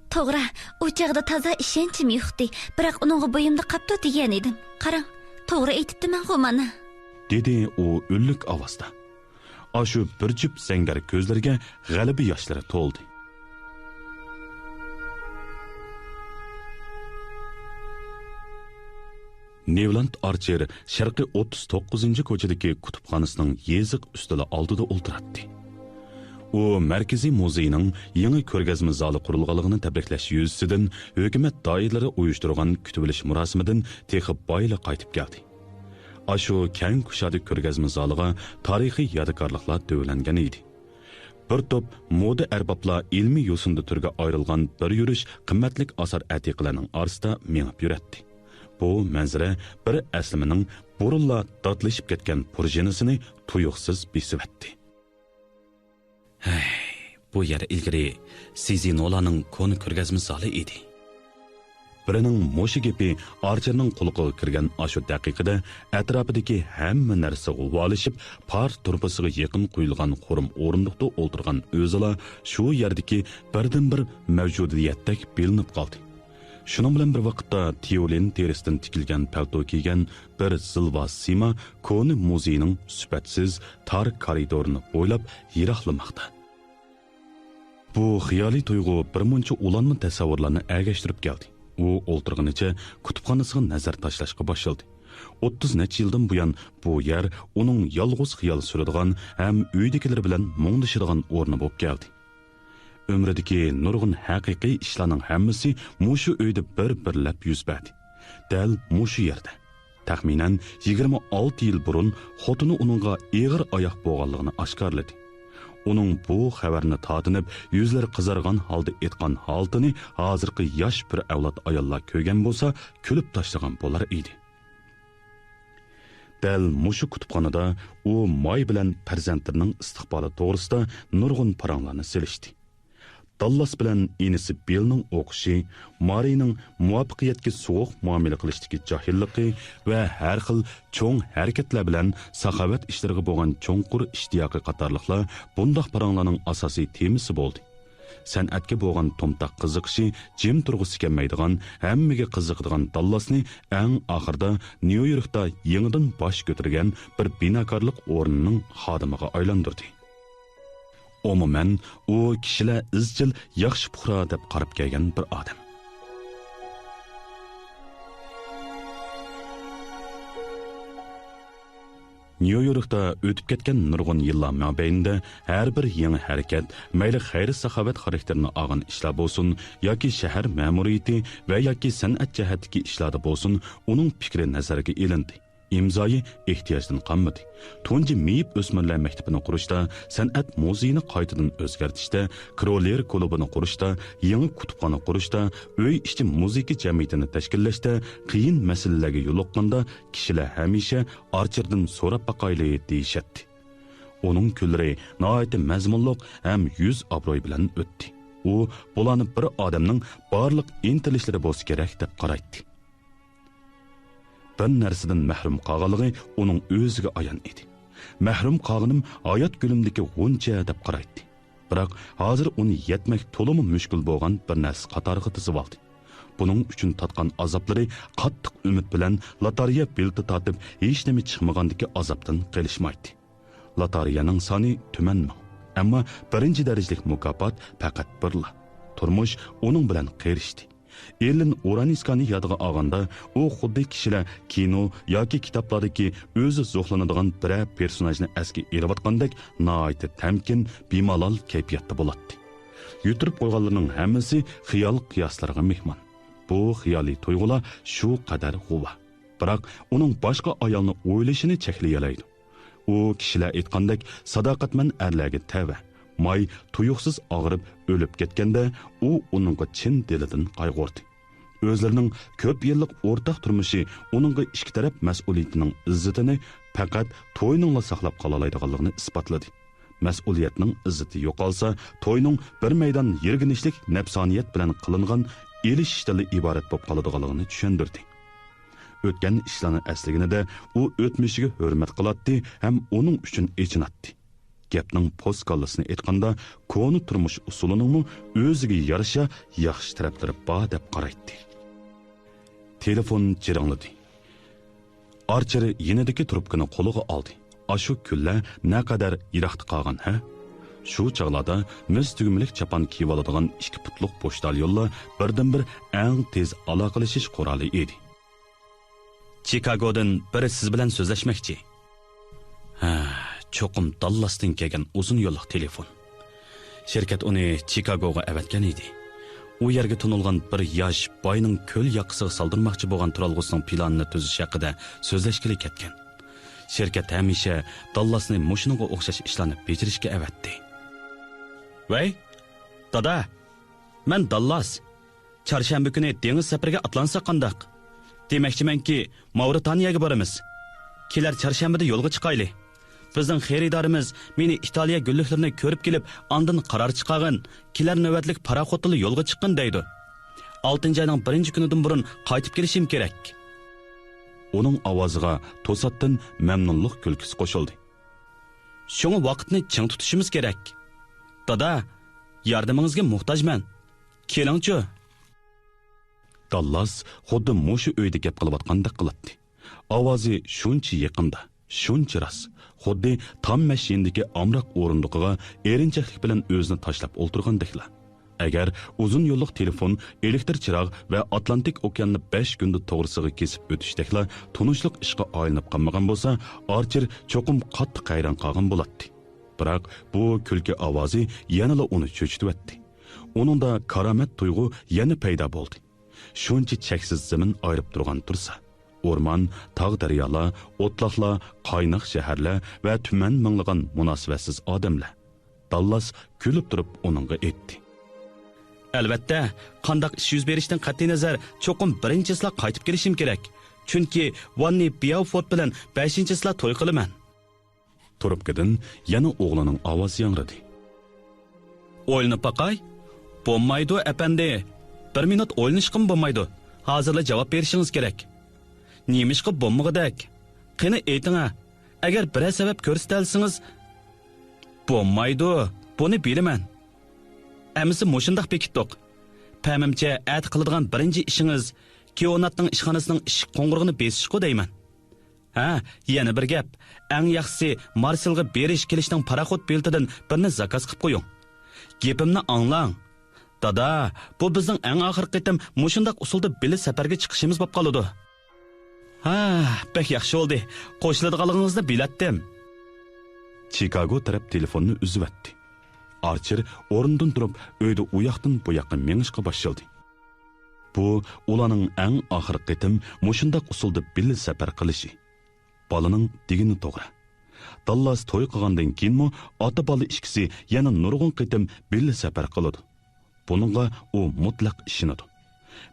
توغرا، ئۇ چاغدا تازا ئىشەنچىم يوقتى، بىراق ئۇنىڭغا بويۇمدا قاپتۇ دېگەن ئىدىم. قاراڭ، توغرا ئېيتىپتىمەنغۇ مانا. دېدى ئۇ ئۈنلۈك ئاۋازدا. ئاشۇ بىر جۈپ زەڭگەر كۆزلىرىگە غەلىبە ياشلىرى تولدى. نېۋلاند ئارچېر شەرقىي ئوتتۇز توققۇزىنچى كوچىدىكى كۇتۇپخانىسىنىڭ يېزىق ئۈستىلى ئالدىدا ئولتۇراتتى. ئۇ مەركىزىي مۇزېينىڭ يېڭى كۆرگەزمە زالى قۇرۇلغانلىقىنى تەبرىكلەش يۈزىسىدىن ھۆكۈمەت دائىرىلىرى ئۇيۇشتۇرغان كۈتۈۋېلىش مۇراسىمىدىن تېخى بايىلا قايتىپ كەلدى. ئاشۇ كەڭ كۇشادە كۆرگەزمە زالىغا تارىخىي يادىكارلىقلار تۆۋىلەنگەن ئىدى. بىر توپ مودا ئەربابلار ئىلمىي يوسۇندا تۈرگە ئايرىلغان بىر يۈرۈش قىممەتلىك ئاسار ئەتىقىلەرنىڭ ئارىسىدا مېڭىپ يۈرەتتى. بۇ مەنزىرە بىر ئەسلىمىنىڭ بۇرۇنلا داتلىشىپ كەتكەن پۇرژىنىسىنى تۇيۇقسىز بېسىۋەتتى. ھەي، بۇ يەر ئىلگىرى سىزىنولارنىڭ كونا كۆرگەزمە زالى ئىدى. بىرىنىڭ مۇشۇ گېپى ئارچېرنىڭ قۇلىقىغا كىرگەن ئاشۇ دەقىقىدە ئەتراپىدىكى ھەممە نەرسە غۇۋالىشىپ، پار تۇرۇبىسىغا يېقىن قويۇلغان خۇرۇم ئورۇندۇقتا ئولتۇرغان ئۆزىلا شۇ يەردىكى بىردىنبىر مەۋجۇدىيەتتەك بىلىنىپ قالدى. شۇنىڭ بىلەن بىر ۋاقىتتا تيۇلىن تېرىسىدىن تىكىلگەن پەلتو كىيگەن بىر زىلۋا سىما كونا مۇزېينىڭ سۈپەتسىز، تار كارىدورىنى بويلاپ يىراقلىماقتا. بۇ خىيالىي تۇيغۇ بىرمۇنچە ئۇلانما تەسەۋۋۇرلارنى ئەگەشتۈرۈپ كەلدى. ئۇ ئولتۇرغىنىچە كۇتۇپخانىسىغا نەزەر تاشلاشقا باشلىدى. ئوتتۇز نەچچە يىلدىن بۇيان بۇ يەر ئۇنىڭ يالغۇز خىيال سۈرىدىغان ھەم ئۆيدىكىلىرى بىلەن مۇڭدىشىدىغان ئورنى بولۇپ كەلدى. ئۆمرىدىكى نۇرغۇن ھەقىقىي ئىشلارنىڭ ھەممىسى مۇشۇ ئۆيدە بىر-بىرلەپ يۈز بەردى. دەل مۇشۇ يەردە. تەخمىنەن يىگىرمە ئالتە يىل بۇرۇن خوتۇنى ئۇنىڭغا ئېغىر ئاياق بولغانلىقىنى ئاشكارىلىدى. ئۇنىڭ بۇ خەۋەرنى تارتىنىپ، يۈزلىرى قىزارغان ھالدا ئېيتقان ھالىتىنى ھازىرقى ياش بىر ئەۋلاد ئاياللار كۆرگەن بولسا، كۈلۈپ تاشلىغان بولار ئىدى. دەل مۇشۇ كۇتۇپخانىدا ئۇ ماي بىلەن پەرزەنتلىرىنىڭ ئىستىقبالى توغرىسىدا نۇرغۇن پاراڭلارنى سېلىشتى. داللاس بىلەن ئىنىسى بىلنىڭ ئوقۇشى، مارىنىڭ مۇۋەپپەقىيەتكە سوغۇق مۇئامىلە قىلىشتىكى جاھىللىقى ۋە ھەر خىل چوڭ ھەرىكەتلەر بىلەن ساخاۋەت ئىشلىرىغا بولغان چوڭقۇر ئىشتىياقى قاتارلىقلار بۇنداق پاراڭلارنىڭ ئاساسىي تېمىسى بولدى. سەنئەتكە بولغان تومتاق قىزىقىشى جىم تۇرغۇسى كەلمەيدىغان، ھەممىگە قىزىقىدىغان داللاسنى ئەڭ ئاخىرىدا نيۇ يوركتا يېڭىدىن باش كۆتۈرگەن بىر بىناكارلىق ئورنىنىڭ خادىمىغا ئايلاندۇردى. ئومۇمەن، ئۇ كىشىلەر ئىزچىل ياخشى پۇقرا دەپ قاراپ كەلگەن بىر ئادەم. نيۇ يوركتا ئۆتۈپ كەتكەن نۇرغۇن يىللار مابەينىدە ھەر بىر يېڭى ھەرىكەت، مەيلى خەير-ساخاۋەت خاراكتېرىنى ئالغان ئىشلار بولسۇن ياكى شەھەر مەمۇرىيىتى ۋە ياكى سەنئەت جەھەتتىكى ئىشلاردا بولسۇن، ئۇنىڭ پىكرى نەزەرگە ئېلىندى. ئىمزايى ئېھتىياجدىن قالمىدى. تۇنجى مېيىپ ئۆسمۈرلەر مەكتىپىنى قۇرۇشتا، سەنئەت مۇزېيىنى قايتىدىن ئۆزگەرتىشتە، كرولېر كۇلۇبىنى قۇرۇشتا، يېڭى كۇتۇپخانا قۇرۇشتا، ئۆي ئىچى مۇزىكا جەمئىيىتىنى تەشكىللەشتە قىيىن مەسىلىلەرگە يولۇققاندا، كىشىلەر ھەمىشە ئارچېردىن سوراپ باقايلى دېيىشەتتى. ئۇنىڭ كۈنلىرى ناھايىتى مەزمۇنلۇق ھەم يۈز ئابرۇي بىلەن ئۆتتى. ئۇ بۇلارنى بىر ئادەمنىڭ بارلىق ئىنتىلىشلىرى بولسا كېرەك دەپ قارايتتى. بىر نەرسىدىن مەھرۇم قالغانلىقى ئۇنىڭ ئۆزىگە ئايان ئىدى. مەھرۇم قالغىنىم ھايات گۈلۈمدىكى غۇنچە دەپ قارايتتى. بىراق ھازىر ئۇنى يەتمەك تولىمۇ مۈشكۈل بولغان بىر نەرسە قاتارىغا تىزىۋالدى. بۇنىڭ ئۈچۈن تارتقان ئازابلىرى قاتتىق ئۈمىد بىلەن لاتارىيە بېلىتى تارتىپ ھېچنېمە چىقمىغاندىكى ئازابتىن قېلىشمايتتى. لاتارىيەنىڭ سانى تۈمەن مىڭ. ئەمما بىرىنچى دەرىجىلىك مۇكاپات پەقەت بىرلا. تۇرمۇش ئۇنىڭ بىلەن قېرىشتى. ئېللېن ئۇرانىسكانى يادىغا ئالغاندا، ئۇ خۇددى كىشىلەر كىنو ياكى كىتابلاردىكى ئۆزى زوقلىنىدىغان بىرەر پېرسوناژنى ئەسكە ئېلىۋاتقاندەك ناھايىتى تەمكىن، بىمالال كەيپىياتتا بولاتتى. يۈتتۈرۈپ قويغانلىرىنىڭ ھەممىسى خىيال-قىياسلىرىغا مېھمان. بۇ خىيالىي تۇيغۇلار شۇ قەدەر غۇۋا. بىراق ئۇنىڭ باشقا ئايالنى ئويلىشىنى چەكلىيەلەيدۇ. ئۇ كىشىلەر ئېيتقاندەك ساداقەتمەن ئەرلەرگە تەۋە. ماي تۇيۇقسىز ئاغرىپ ئۆلۈپ كەتكەندە، ئۇ ئۇنىڭغا چىن دىلىدىن قايغۇردى. ئۆزلىرىنىڭ كۆپ يىللىق ئورتاق تۇرمۇشى ئۇنىڭغا ئىككى تەرەپ مەسئۇلىيىتىنىڭ ئىززىتىنى پەقەت توينىڭلا ساقلاپ قالالايدىغانلىقىنى ئىسپاتلىدى. مەسئۇلىيەتنىڭ ئىززىتى يوقالسا، توينىڭ بىر مەيدان يىرگىنچلىك نەپسانىيەت بىلەن قىلىنغان ئېلىشىشتىنلا ئىبارەت بولۇپ قالىدىغانلىقىنى چۈشەندۈردى. ئۆتكەن ئىشلارنى ئەسلىگىنىدە ئۇ ئۆتمۈشىگە ھۆرمەت قىلاتتى ھەم ئۇنىڭ ئۈچۈن ئېچىناتتى. گەپنىڭ پوس كاللىسىنى ئېيتقاندا، كونا تۇرمۇش ئۇسۇلىنىڭمۇ ئۆزىگە يارىشا ياخشى تەرەپلىرى بار دەپ قارايتتى. تېلېفون جىرىڭلىدى. ئارچېر يېنىدىكى تروپكىنى قولىغا ئالدى. ئاشۇ كۈنلەر نەقەدەر يىراقتا قالغان، ھە؟ شۇ چاغلاردا مىس تۈگمىلىك چاپان كىيىۋالىدىغان ئىككى پۇتلۇق پوچتاليونلا بىردىنبىر ئەڭ تېز ئالاقىلىشىش قورالى ئىدى. چىكاگودىن بىرى سىز بىلەن سۆزلەشمەكچى. ھە، چوقۇم داللاستىن كەلگەن ئۇزۇن يوللۇق تېلېفون. شىركەت ئۇنى چىكاگوغا ئەۋەتكەن ئىدى. ئۇ يەرگە تونۇلغان بىر ياش باينىڭ كۆل ياقىسىغا سالدۇرماقچى بولغان تۇرالغۇسىنىڭ پىلانىنى تۈزۈش ھەققىدە سۆزلەشكىلى كەتكەن. شىركەت ھەمىشە داللاسنى مۇشۇنىڭغا ئوخشاش ئىشلارنى بېجىرىشكە ئەۋەتتى. ۋەي، دادا، مەن داللاس. چارشەنبە كۈنى دېڭىز سەپىرىگە ئاتلانساق قانداق؟ دېمەكچىمەنكى، ماۋرىتانىيەگە بارىمىز. كېلەر چارشەنبىدە يولغا چىقايلى. بىزنىڭ خېرىدارىمىز مېنى ئىتالىيە گۈللۈكلىرىنى كۆرۈپ كېلىپ، ئاندىن قارار چىقارغىن، كېلەر نۆۋەتلىك پاراخوتتىلا يولغا چىققىن دەيدۇ. ئالتىنچى ئاينىڭ بىرىنچى كۈنىدىن بۇرۇن قايتىپ كېلىشىم كېرەك. ئۇنىڭ ئاۋازىغا توساتتىن مەمنۇنلۇق كۈلكىسى قوشۇلدى. شۇڭا ۋاقىتنى چىڭ تۇتۇشىمىز كېرەك. دادا، ياردىمىڭىزگە موھتاجمەن. كېلىڭچۇ. داللاس خۇددى مۇشۇ ئۆيدە گەپ قىلىۋاتقاندەك قىلاتتى. ئاۋازى شۇنچە يېقىندا، شۇنچە راست، خۇددى تام مەشىنىدىكى ئامراق ئورۇندۇقىغا ئېرىنچەكلىك بىلەن ئۆزىنى تاشلاپ ئولتۇرغاندەكلا. ئەگەر ئۇزۇن يوللۇق تېلېفون، ئېلېكتر چىراغ ۋە ئاتلانتىك ئوكياننى بەش كۈندە توغرىسىغا كېسىپ ئۆتۈشتەكلا تونۇشلۇق ئىشقا ئايلىنىپ قالمىغان بولسا، ئارچېر چوقۇم قاتتىق ھەيران قالغان بولاتتى. بىراق بۇ كۈلكە ئاۋازى يەنىلا ئۇنى چۆچۈتۈۋەتتى. ئۇنىڭدا كارامەت تۇيغۇ يەنە پەيدا بولدى. شۇنچە چەكسىز زېمىن ئايرىپ تۇرغان تۇرسا، ئورمان، تاغ-دەريالار، ئوتلاقلار، قايناق شەھەرلەر ۋە تۈمەن مىڭلىغان مۇناسىۋەتسىز ئادەملەر. داللاس كۈلۈپ تۇرۇپ ئۇنىڭغا ئېيتتى. ئەلۋەتتە، قانداق ئىش يۈز بېرىشتىن قەتئىينەزەر، چوقۇم بىرىنچى چىسلا قايتىپ كېلىشىم كېرەك. چۈنكى ۋاننى بياۋفورت بىلەن بەشىنچى چىسلا توي قىلىمەن. تۇرۇپكىدىن يەنە ئوغلىنىڭ ئاۋازى ياڭرىدى. ئويلىنىپ باقاي. بولمايدۇ، ئەپەندى. بىر مىنۇت ئويلىنىشقىمۇ بولمايدۇ. ھازىرلا جاۋاب بېرىشىڭىز كېرەك. نېمىشقا بولمىغۇدەك؟ قېنى ئېيتىڭە. ئەگەر بىرەر سەۋەب كۆرسىتەلىسىڭىز. بولمايدۇ. بۇنى بىلىمەن. ئەمىسە مۇشۇنداق بېكىتتۇق. پەمىمچە، ئەتە قىلىدىغان بىرىنچى ئىشىڭىز كېئوناتنىڭ ئىشخانىسىنىڭ ئىشىك قوڭغۇرىقىنى بېسىشقۇ دەيمەن. ھە، يەنە بىر گەپ. ئەڭ ياخشىسى مارسېلغا بېرىش كېلىشنىڭ پاراخوت بېلىتىدىن بىرنى زاكاز قىپ قويۇڭ. گېپىمنى ئاڭلاڭ. دادا، بۇ بىزنىڭ ئەڭ ئاخىرقى قېتىم مۇشۇنداق ئۇسۇلدا بىللە سەپەرگە چىقىشىمىز بولۇپ قالىدۇ. ھا، بەك ياخشى بولدى. قوشۇلىدىغانلىقىڭىزنى بىلەتتىم. چىكاگو تەرەپ تېلېفوننى ئۈزۈۋەتتى. ئارچېر ئورنىدىن تۇرۇپ، ئۆيدە ئۇياقتىن بۇياققا مېڭىشقا باشلىدى. بۇ ئۇلارنىڭ ئەڭ ئاخىرقى قېتىم مۇشۇنداق ئۇسۇلدا بىللە سەپەر قىلىشى. بالىنىڭ دېگىنى توغرا. داللاس توي قىلغاندىن كېيىنمۇ ئاتا-بالا ئىككىسى يەنە نۇرغۇن قېتىم بىللە سەپەر قىلىدۇ. بۇنىڭغا ئۇ مۇتلەق ئىشىنىدۇ.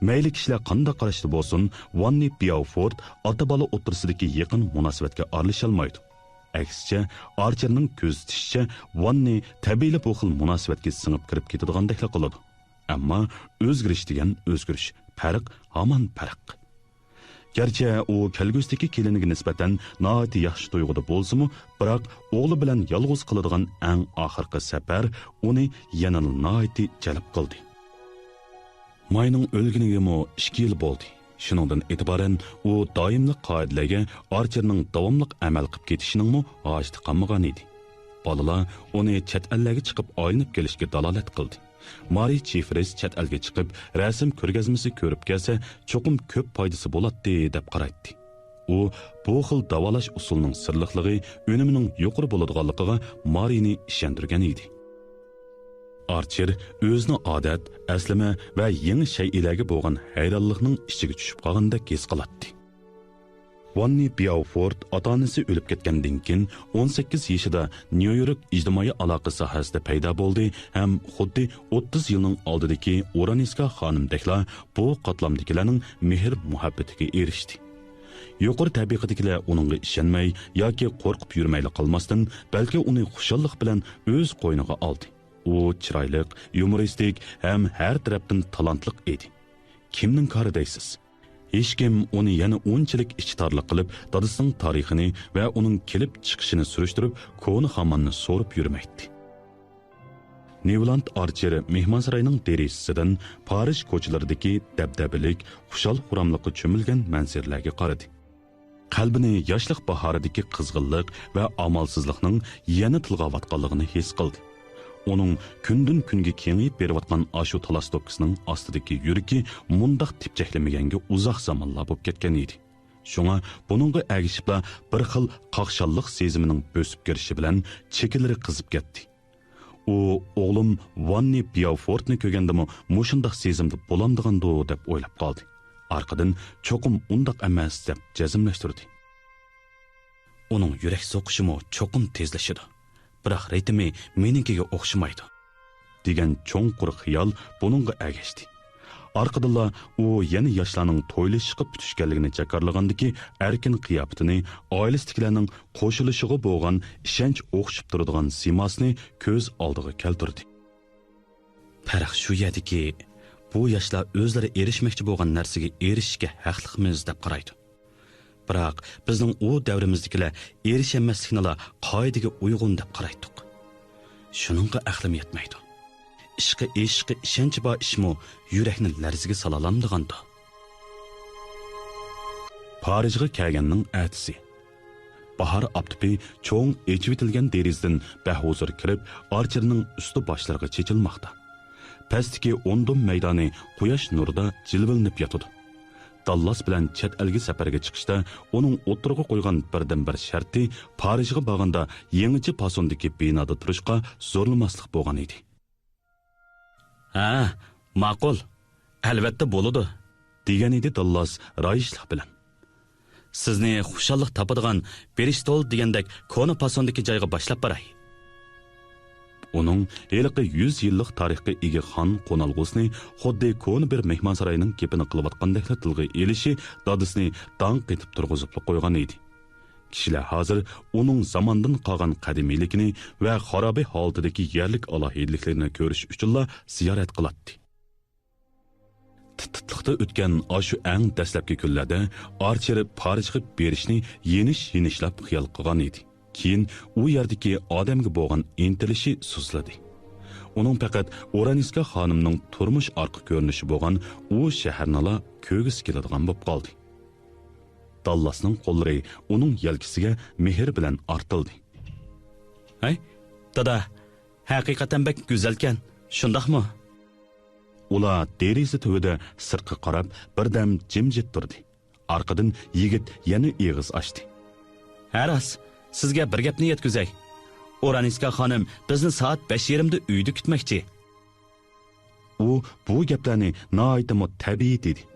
مەيلى كىشىلەر قانداق قاراشتا بولسۇن، ۋاننى بياۋفورت ئاتا-بالا ئوتتۇرىسىدىكى يېقىن مۇناسىۋەتكە ئارىلىشالمايدۇ. ئەكسىچە، ئارچېرنىڭ كۆزىتىشىچە، ۋاننى تەبىئىيلا بۇ خىل مۇناسىۋەتكە سىڭىپ كىرىپ كېتىدىغاندەكلا قىلىدۇ. ئەمما ئۆزگىرىش دېگەن ئۆزگىرىش، پەرق ھامان پەرق. گەرچە ئۇ كەلگۈسىدىكى كېلىنىگە نىسبەتەن ناھايىتى ياخشى تۇيغۇدا بولسىمۇ، بىراق ئوغلى بىلەن يالغۇز قىلىدىغان ئەڭ ئاخىرقى سەپەر ئۇنى يەنىلا ناھايىتى جەلپ قىلدى. ماينىڭ ئۆلگىنىگىمۇ ئىككى يىل بولدى. شۇنىڭدىن ئېتىبارەن ئۇ دائىملىق قائىدىلەرگە ئارچېرنىڭ داۋاملىق ئەمەل قىلىپ كېتىشىنىڭمۇ ھاجىتى قالمىغانىدى. بالىلار ئۇنى چەت ئەللەرگە چىقىپ ئايلىنىپ كېلىشكە دالالەت قىلدى. مارى چىفرىس چەت ئەلگە چىقىپ، رەسىم كۆرگەزمىسى كۆرۈپ كەلسە، چوقۇم كۆپ پايدىسى بولاتتى، دەپ قارايتتى. ئۇ بۇ خىل داۋالاش ئۇسۇلىنىڭ سىرلىقلىقى، ئۈنۈمىنىڭ يۇقىرى بولىدىغانلىقىغا مارىنى ئىشەندۈرگەن ئىدى. ئارچېر ئۆزىنى ئادەت، ئەسلىمە ۋە يېڭى شەيئىلەرگە بولغان ھەيرانلىقنىڭ ئىچىگە چۈشۈپ قالغاندەك ھېس قىلاتتى. ۋاننى بياۋفورت ئاتا-ئانىسى ئۆلۈپ كەتكەندىن كېيىن، ئون سەككىز يېشىدا نيۇ يورك ئىجتىمائىي ئالاقە ساھەسىدە پەيدا بولدى ھەم خۇددى ئوتتۇز يىلنىڭ ئالدىدىكى ئۇرانىسكا خانىمدەكلا بۇ قاتلامدىكىلەرنىڭ مېھىر-مۇھەببىتىگە ئېرىشتى. يۇقىرى تەبىقىدىكىلەر ئۇنىڭغا ئىشەنمەي ياكى قورقۇپ يۈرمەيلا قالماستىن، بەلكى ئۇنى خۇشاللىق بىلەن ئۆز قوينىغا ئالدى. ئۇ چىرايلىق، يۇمۇرىستىك ھەم ھەر تەرەپتىن تالانتلىق ئىدى. كىمنىڭ كارى دەيسىز؟ ھېچكىم ئۇنى يەنە ئۇنچىلىك ئىچى تارلىق قىلىپ، دادىسىنىڭ تارىخىنى ۋە ئۇنىڭ كېلىپ چىقىشىنى سۈرۈشتۈرۈپ، كونا خاماننى سوراپ يۈرمەيتتى. نيۇلاند ئارچېر مېھمانساراينىڭ دېرىزىسىدىن پارىژ كوچىلىرىدىكى دەبدەبىلىك، خۇشال-خۇراملىققا چۆمۈلگەن مەنزىرىلەرگە قارىدى. قەلبىنى ياشلىق باھارىدىكى قىزغىنلىق ۋە ئامالسىزلىقنىڭ يەنە تىلغاۋاتقانلىقىنى ھېس قىلدى. ئۇنىڭ كۈندىن-كۈنگە كېڭىيىپ بېرىۋاتقان ئاشۇ تالاس دوپكىسىنىڭ ئاستىدىكى يۈرىكى مۇنداق تېپچەكلىمىگەنگە ئۇزاق زامانلار بولۇپ كەتكەن ئىدى. شۇڭا بۇنىڭغا ئەگىشىپلا بىر خىل قاقشاللىق سېزىمىنىڭ بۆسۈپ كىرىشى بىلەن چېكىلىرى قىزىپ كەتتى. ئۇ، «ئوغلۇم ۋاننى بياۋفورتنى كۆرگەندىمۇ مۇشۇنداق سېزىمدە بولامدىغاندۇ؟» دەپ ئويلاپ قالدى. ئارقىدىن، «چوقۇم ئۇنداق ئەمەس» دەپ جەزملەشتۈردى. «ئۇنىڭ يۈرەك سوقۇشىمۇ چوقۇم تېزلىشىدۇ. بىراق رىتىمى مېنىڭكىگە ئوخشىمايدۇ» دېگەن چوڭقۇر خىيال بۇنىڭغا ئەگەشتى. ئارقىدىنلا ئۇ يەنە ياشلارنىڭ تويلىشىشقا پۈتۈشكەنلىكىنى جاكارلىغاندىكى ئەركىن قىياپىتىنى، ئائىلىسىدىكىلەرنىڭ قوشۇلۇشىغا بولغان ئىشەنچ ئوخشىشىپ تۇرىدىغان سىيماسىنى كۆز ئالدىغا كەلتۈردى. پەرق شۇ يەردىكى، بۇ ياشلار ئۆزلىرى ئېرىشمەكچى بولغان نەرسىگە ئېرىشىشكە ھەقلىقمىز دەپ قارايدۇ. بىراق بىزنىڭ ئۇ دەۋرىمىزدىكىلەر ئېرىشەلمەسلىكنىلا قائىدىگە ئۇيغۇن دەپ قارايتتۇق. شۇنىڭغا ئەقلىم يەتمەيدۇ. ئىشقا ئېشىشقا ئىشەنچى بار ئىشمۇ يۈرەكنى لەرزىگە سالالامدىغاندۇ؟ پارىژغا كەلگەننىڭ ئەتىسى. باھار ئاپتىپى چوڭ ئېچىۋېتىلگەن دېرىزىدىن بەھۇزۇر كىرىپ، ئارچېرنىڭ ئۈستى باشلىرىغا چېچىلماقتا. پەستىكى ئوندۇم مەيدانى قۇياش نۇرىدا جىلۋىلىنىپ ياتىدۇ. داللاس بىلەن چەت ئەلگە سەپەرگە چىقىشتا ئۇنىڭ ئوتتۇرىغا قويغان بىردىنبىر شەرتى پارىژغا بارغاندا يېڭىچە پاسوندىكى بىنادا تۇرۇشقا زورلىماسلىق بولغان ئىدى. «ھە، ماقۇل، ئەلۋەتتە بولىدۇ» دېگەن ئىدى داللاس رايىشلىق بىلەن. «سىزنى خۇشاللىق تاپىدىغان بىرىستول دېگەندەك كونا پاسوندىكى جايغا باشلاپ باراي.» ئۇنىڭ ھېلىقى يۈز يىللىق تارىخقا ئىگە خان قونالغۇسىنى خۇددى كونا بىر مېھمانساراينىڭ گېپىنى قىلىۋاتقاندەكلا تىلغا ئېلىشى دادىسىنى داڭ قېتىپ تۇرغۇزۇپلا قويغان ئىدى. كىشىلەر ھازىر ئۇنىڭ زاماندىن قالغان قەدىمىيلىكىنى ۋە خارابە ھالىتىدىكى يەرلىك ئالاھىدىلىكلىرىنى كۆرۈش ئۈچۈنلا زىيارەت قىلاتتى. تىت-تىتلىقتا ئۆتكەن ئاشۇ ئەڭ دەسلەپكى كۈنلەردە ئارچېر پارىژغا بېرىشنى يېنىش-يېنىشلاپ خىيال قىلغان ئىدى. كېيىن ئۇ يەردىكى ئادەمگە بولغان ئىنتىلىشى سۇسلىدى. ئۇنىڭ پەقەت ئورانىسكا خانىمنىڭ تۇرمۇش ئارقا كۆرۈنۈشى بولغان ئۇ شەھەرنىلا كۆرگۈسى كېلىدىغان بولۇپ قالدى. داللاسنىڭ قوللىرى ئۇنىڭ يەلكىسىگە مېھىر بىلەن ئارتىلدى. «ھەي، دادا، ھەقىقەتەن بەك گۈزەلكەن، شۇنداقمۇ؟» ئۇلار دېرىزە تۈۋىدە سىرتقا قاراپ بىردەم جىمجىت تۇردى. ئارقىدىن يىگىت يەنە ئېغىز ئاچتى. «ھە راست، سىزگە بىر گەپنى يەتكۈزەي. ئورانىسكا خانىم بىزنى سائەت بەش يېرىمدە ئۆيدە كۈتمەكچى.» ئۇ بۇ گەپلەرنى ناھايىتىمۇ تەبىئىي دېدى.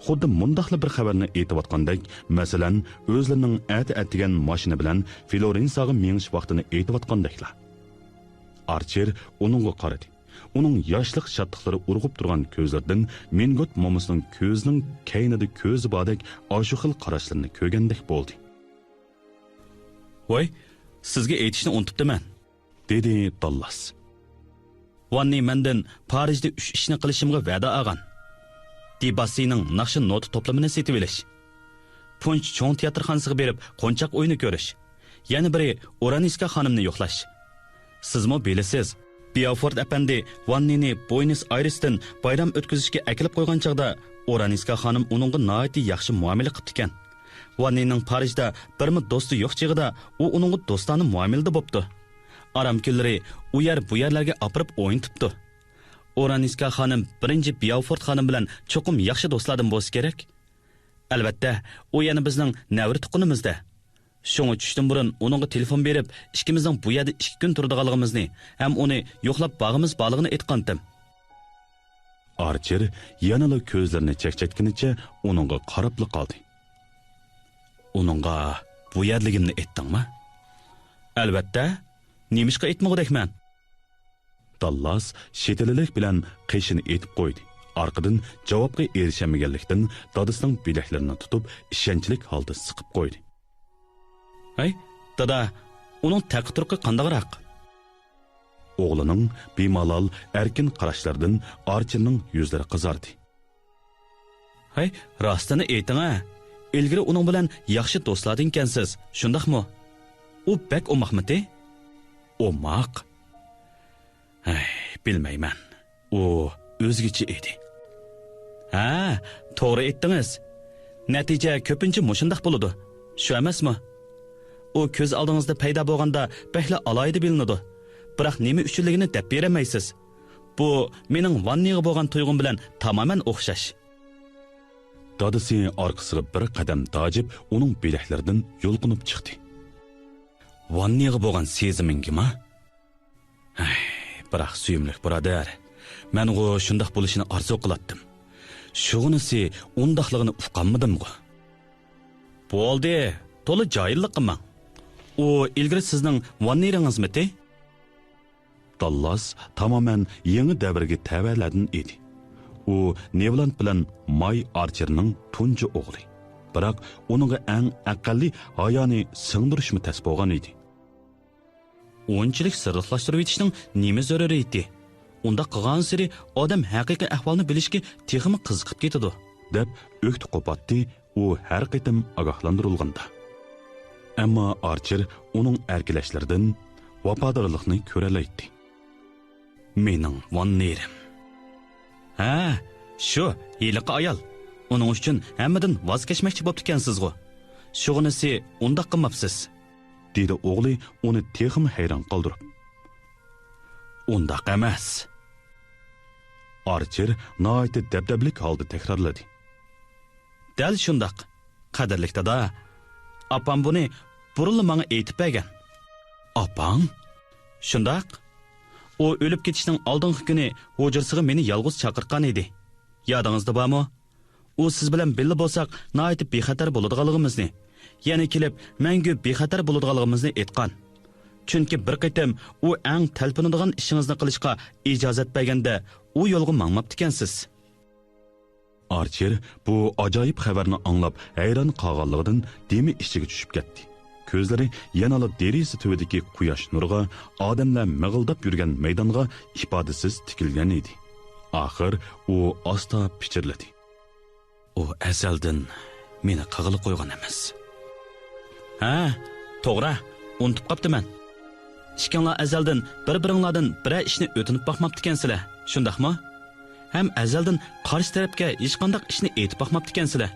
خۇددى مۇنداقلا بىر خەۋەرنى ئېيتىۋاتقاندەك، مەسىلەن، ئۆزلىرىنىڭ ئەتە ئەتىگەن ماشىنا بىلەن فلورېنساغا مېڭىش ۋاقتىنى ئېيتىۋاتقاندەكلا. ئارچېر ئۇنىڭغا قارىدى. ئۇنىڭ ياشلىق شادلىقلىرى ئۇرغۇپ تۇرغان كۆزلىرىدىن مىنگوت مومىسىنىڭ كۆزىنىڭ كەينىدە كۆزى باردەك ئاشۇ خىل قاراشلىرىنى كۆرگەندەك بولدى. «ۋاي، سىزگە ئېيتىشنى ئۇنتۇپتىمەن.» دېدى داللاس. «ۋاننى مەندىن پارىژدا ئۈچ ئىشنى قىلىشىمغا ۋەدە ئالغان. دېباسسىنىڭ ناخشا نوتا توپلىمىنى سېتىۋېلىش، پۇنچ چوڭ تىياتىرخانىسىغا بېرىپ قونچاق ئويۇنى كۆرۈش، يەنە بىرى ئورانىسكا خانىمنى يوقلاش. سىزمۇ بىلىسىز، بياۋفورت ئەپەندى ۋاننىنى بوينىس ئايرېستىن بايرام ئۆتكۈزۈشكە ئەكېلىپ قويغان چاغدا ئورانىسكا خانىم ئۇنىڭغا ناھايىتى ياخشى مۇئامىلە قىپتىكەن. ۋاننىنىڭ پارىژدا بىرمۇ دوستى يوق چېغىدا ئۇ ئۇنىڭغا دوستانە مۇئامىلىدە بوپتۇ. ئارام كۈنلىرى ئۇ يەر بۇ يەرلەرگە ئاپىرىپ ئوينىتىپتۇ. ئورانىسكا خانىم بىرىنچى بياۋفورت خانىم بىلەن چوقۇم ياخشى دوستلاردىن بولسا كېرەك. ئەلۋەتتە، ئۇ يەنە بىزنىڭ نەۋرە تۇغقىنىمىز-دە. شۇڭا چۈشتىن بۇرۇن ئۇنىڭغا تېلېفون بېرىپ، ئىككىمىزنىڭ بۇ يەردە ئىككى كۈن تۇرىدىغانلىقىمىزنى ھەم ئۇنى يوقلاپ باغىمىز بارلىقىنى ئېيتقانتىم.» ئارچېر يەنىلا كۆزلىرىنى چەكچەيتكىنىچە ئۇنىڭغا قاراپلا قالدى. «ئۇنىڭغا بۇ يەرلىكىمنى ئېيتتىڭمۇ؟» «ئەلۋەتتە، نېمىشقا ئېيتمىغۇدەكمەن؟» داللاس شېتىلىلىك بىلەن قېشىنى ئېتىپ قويدى. ئارقىدىن جاۋابقا ئېرىشەلمىگەنلىكتىن، دادىسىنىڭ بىلەكلىرىنى تۇتۇپ، ئىشەنچلىك ھالدا سىقىپ قويدى. «ھەي، دادا، ئۇنىڭ تەقى-تۇرقى قانداقراق؟» ئوغلىنىڭ بىمالال، ئەركىن قاراشلىرىدىن ئارچېرنىڭ يۈزلىرى قىزاردى. ھەي، راستىنى ئېيتىڭە، ئىلگىرى ئۇنىڭ بىلەن ياخشى دوستلاردىنكەنسىز، شۇنداقمۇ؟ ئۇ بەك ئوماقمىتى؟ ئوماق؟ ھەي، بىلمەيمەن. ئۇ ئۆزگىچە ئىدى. ھە، توغرا ئېيتتىڭىز. نەتىجە كۆپىنچە مۇشۇنداق بولىدۇ. شۇ ئەمەسمۇ؟ ئۇ كۆز ئالدىڭىزدا پەيدا بولغاندا بەكلا ئالاھىدە بىلىنىدۇ. بىراق نېمە ئۈچۈنلۈكىنى دەپ بېرەلمەيسىز. بۇ مېنىڭ ۋاننىغا بولغان تۇيغۇم بىلەن تامامەن ئوخشاش. دادىسى ئارقىسىغا بىر قەدەم تاجىپ، ئۇنىڭ بىلەكلىرىدىن يۇلقۇنۇپ چىقتى. ۋاننىغا بولغان سېزىمىڭگىما؟ ھەي، بىراق سۆيۈملۈك بۇرادەر، مەنغۇ شۇنداق بولۇشىنى ئارزۇ قىلاتتىم. شۇغىنىسى ئۇنداقلىقىنى ئۇقالمىدىمغۇ؟ بولدى، تولا جاھىللىق قىلماڭ. ئۇ ئىلگىرى سىزنىڭ ۋاننېرىڭىزمىتى؟ داللاس تامامەن يېڭى دەۋرگە تەۋەلەردىن ئىدى. ئۇ نېۋلاند بىلەن ماي ئارچېرنىڭ تۇنجى ئوغلى. بىراق ئۇنىڭغا ئەڭ ئەقەللىي ھايانى سىڭدۈرۈشمۇ تەس بولغان ئىدى. ئۇنچىلىك سىرلىقلاشتۇرۇۋېتىشنىڭ نېمە زۆرۈرىيىتى؟ ئۇنداق قىلغانسېرى ئادەم ھەقىقىي ئەھۋالنى بىلىشكە تېخىمۇ قىزىقىپ كېتىدۇ. دەپ ئۆكتە قوپاتتى ئۇ ھەر قېتىم ئاگاھلاندۇرۇلغاندا. ئەمما ئارچېر ئۇنىڭ ئەركىلەشلىرىدىن ۋاپادارلىقنى كۆرەلەيتتى. مېنىڭ ۋاننېرىم. ھە، شۇ، ھېلىقى ئايال. ئۇنىڭ ئۈچۈن ھەممىدىن ۋاز كەچمەكچى بوپتىكەنسىزغۇ؟ شۇغىنىسى ئۇنداق قىلماپسىز. دېدى ئوغلى ئۇنى تېخىمۇ ھەيران قالدۇرۇپ. ئۇنداق ئەمەس. ئارچېر ناھايىتى دەبدەبىلىك ھالدا تەكرارلىدى. دەل شۇنداق، قەدىرلىك دادا. ئاپام بۇنى بۇرۇنلا ماڭا ئېيتىپ بەرگەن. ئاپاڭ؟ شۇنداق. ئۇ ئۆلۈپ كېتىشنىڭ ئالدىنقى كۈنى ھۇجرىسىغا مېنى يالغۇز چاقىرتقان ئىدى. يادىڭىزدا بارمۇ؟ ئۇ سىز بىلەن بىللە بولساق ناھايىتى بىخەتەر بولىدىغانلىقىمىزنى، يەنە كېلىپ مەڭگۈ بىخەتەر بولىدىغانلىقىمىزنى ئېيتقان. چۈنكى بىر قېتىم ئۇ ئەڭ تەلپۈنىدىغان ئىشىڭىزنى قىلىشقا ئىجازەت بەرگەندە ئۇ يولغا ماڭماپتىكەنسىز. ئارچېر بۇ ئاجايىپ خەۋەرنى ئاڭلاپ ھەيران قالغانلىقىدىن دېمى ئىچىگە چۈشۈپ كەتتى. كۆزلىرى يەنىلا دېرىزە تۈۋىدىكى قۇياش نۇرىغا، ئادەملەر مىغىلداپ يۈرگەن مەيدانغا ئىپادىسىز تىكىلگەن ئىدى. ئاخىر ئۇ ئاستا پىچىرلىدى. ئۇ ئەزەلدىن مېنى قىلغىلى قويغان ئەمەس. ھە، توغرا، ئۇنتۇپ قاپتىمەن. ئىككىڭلار ئەزەلدىن بىر-بىرىڭلاردىن بىرەر ئىشنى ئۆتۈنۈپ باقماپتىكەنسىلەر، شۇنداقمۇ؟ ھەم ئەزەلدىن قارشى تەرەپكە ھېچقانداق ئىشنى ئېيتىپ باقماپتىكەنسىلەر.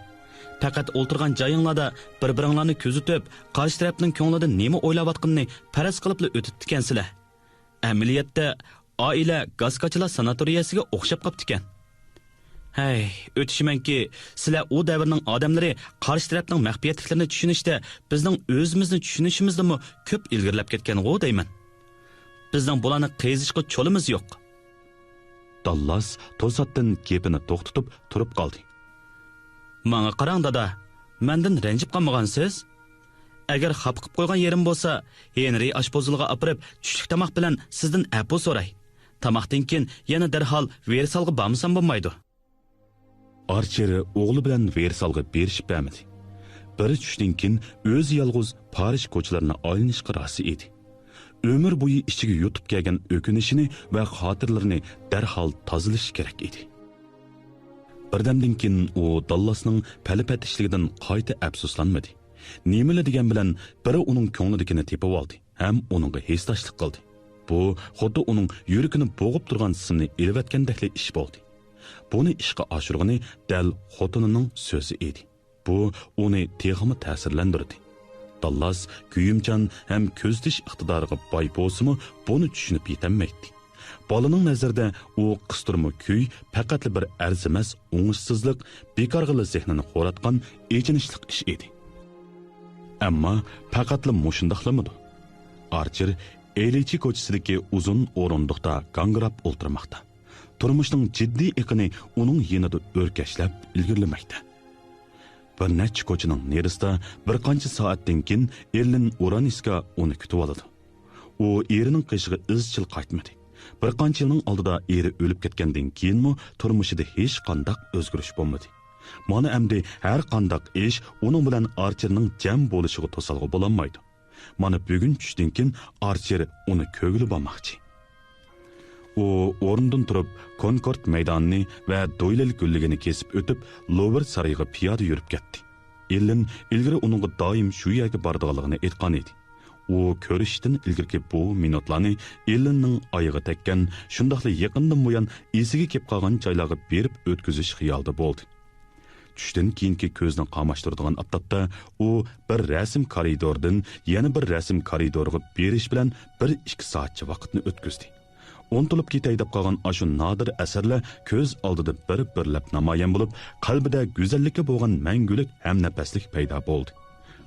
پەقەت ئولتۇرغان جايىڭلاردا بىر-بىرىڭلارنى كۆزىتىپ، قارشى تەرەپنىڭ كۆڭلىدە نېمە ئويلاۋاتقىنىنى پەرەز قىلىپلا ئۆتۈپتىكەنسىلەر. ئەمەلىيەتتە، ئائىلە گاز كاچىلار ساناتورىيەسىگە ئوخشاپ قاپتىكەن. ھەي، ئۆتۈشىمەنكى، سىلەر ئۇ دەۋرنىڭ ئادەملىرى قارشى تەرەپنىڭ مەخپىيەتلىكلىرىنى چۈشىنىشتە بىزنىڭ ئۆزىمىزنى چۈشىنىشىمىزدىنمۇ كۆپ ئىلگىرىلەپ كەتكەنغۇ دەيمەن. بىزنىڭ بۇلارنى قېزىشقا چولىمىز يوق. داللاس توساتتىن گېپىنى توختىتىپ تۇرۇپ قالدى. ماڭا قاراڭ، دادا، مەندىن رەنجىپ قالمىغانسىز؟ ئەگەر خاپا قىلىپ قويغان يېرىم بولسا، ھېنرى ئاشپۇزۇلغا ئاپىرىپ، چۈشلۈك تاماق بىلەن سىزدىن ئەپۇ سوراي. تاماقتىن كېيىن يەنە دەرھال ۋېرسالغا بارمىسام بولمايدۇ. ئارچېر ئوغلى بىلەن ۋېرسالغا بېرىشىپ بەرمىدى. بىر چۈشتىن كېيىن ئۆزى يالغۇز پارىژ كوچىلىرىنى ئايلىنىشقا رازى ئىدى. ئۆمۈر بويى ئىچىگە يۇتۇپ كەلگەن ئۆكۈنۈشىنى ۋە خاتىرىلىرىنى دەرھال تازىلىشى كېرەك ئىدى. بىردەمدىن كېيىن ئۇ داللاسنىڭ پەلىپەتىشلىكىدىن قايتا ئەپسۇسلانمىدى. نېمىلا دېگەن بىلەن بىرى ئۇنىڭ كۆڭلىدىكىنى تېپىۋالدى ھەم ئۇنىڭغا ھېسداشلىق قىلدى. بۇ خۇددى ئۇنىڭ يۈرىكىنى بوغۇپ تۇرغان سىمنى ئېلىۋەتكەندەكلا ئىش بولدى. بۇنى ئىشقا ئاشۇرغىنى دەل خوتۇنىنىڭ سۆزى ئىدى. بۇ ئۇنى تېخىمۇ تەسىرلەندۈردى. داللاس كۆيۈمچان ھەم كۆزىتىش ئىقتىدارىغا باي بولسىمۇ، بۇنى چۈشىنىپ يېتەلمەيتتى. بالىنىڭ نەزىرىدە ئۇ قىستۇرما كۈي پەقەتلا بىر ئەرزىمەس ئوڭۇشسىزلىق، بىكارغىلا زېھنىنى خوراتقان ئېچىنىشلىق ئىش ئىدى. ئەمما پەقەتلا مۇشۇنداقلىمىدۇ؟ ئارچېر ئېلىچى كوچىسىدىكى ئۇزۇن ئورۇندۇقتا گاڭگىراپ ئولتۇرماقتا. تۇرمۇشنىڭ جىددىي ئېقىنى ئۇنىڭ يېنىدا ئۆركەشلەپ ئىلگىرىلىمەكتە. بىر نەچچە كوچىنىڭ نېرىسىدا بىر قانچە سائەتتىن كېيىن ئېللېن ئۇرانىسكا ئۇنى كۈتۈۋالىدۇ. ئۇ ئېرىنىڭ قېشىغا ئىزچىل قايتمىدى. بىر قانچە يىلنىڭ ئالدىدا ئېرى ئۆلۈپ كەتكەندىن كېيىنمۇ تۇرمۇشىدا ھېچقانداق ئۆزگىرىش بولمىدى. مانا ئەمدى ھەر قانداق ئىش ئۇنىڭ بىلەن ئارچېرنىڭ جەم بولۇشىغا توسالغۇ بولالمايدۇ. مانا بۈگۈن چۈشتىن كېيىن ئارچېر ئۇنى كۆرگىلى بارماقچى. ئۇ ئورنىدىن تۇرۇپ، كونكورد مەيدانىنى ۋە دويلىل گۈللۈكىنى كېسىپ ئۆتۈپ، لوۋر سارىيىغا پىيادە يۈرۈپ كەتتى. ئېللېن ئىلگىرى ئۇنىڭغا دائىم شۇ يەرگە بارىدىغانلىقىنى ئېيتقان ئىدى. ئۇ كۆرۈشۈشتىن ئىلگىرىكى بۇ مىنۇتلارنى ئېللېننىڭ ئايىغى تەگكەن، شۇنداقلا يېقىندىن بۇيان ئېسىگە كېلىپ قالغان جايلارغا بېرىپ ئۆتكۈزۈش خىيالىدا بولدى. چۈشتىن كېيىنكى كۆزنى قاماشتۇرىدىغان ئاپتاپتا ئۇ بىر رەسىم كارىدوردىن يەنە بىر رەسىم كارىدورغا بېرىش بىلەن بىر ئىككى سائەتچە ۋاقىتنى ئۆتكۈزدى. ئۇنتۇلۇپ كېتەي دەپ قالغان ئاشۇ نادىر ئەسەرلەر كۆز ئالدىدا بىر-بىرلەپ نامايان بولۇپ، قەلبىدە گۈزەللىككە بولغان مەڭگۈلۈك ھەمنەپەسلىك پەيدا بولدى.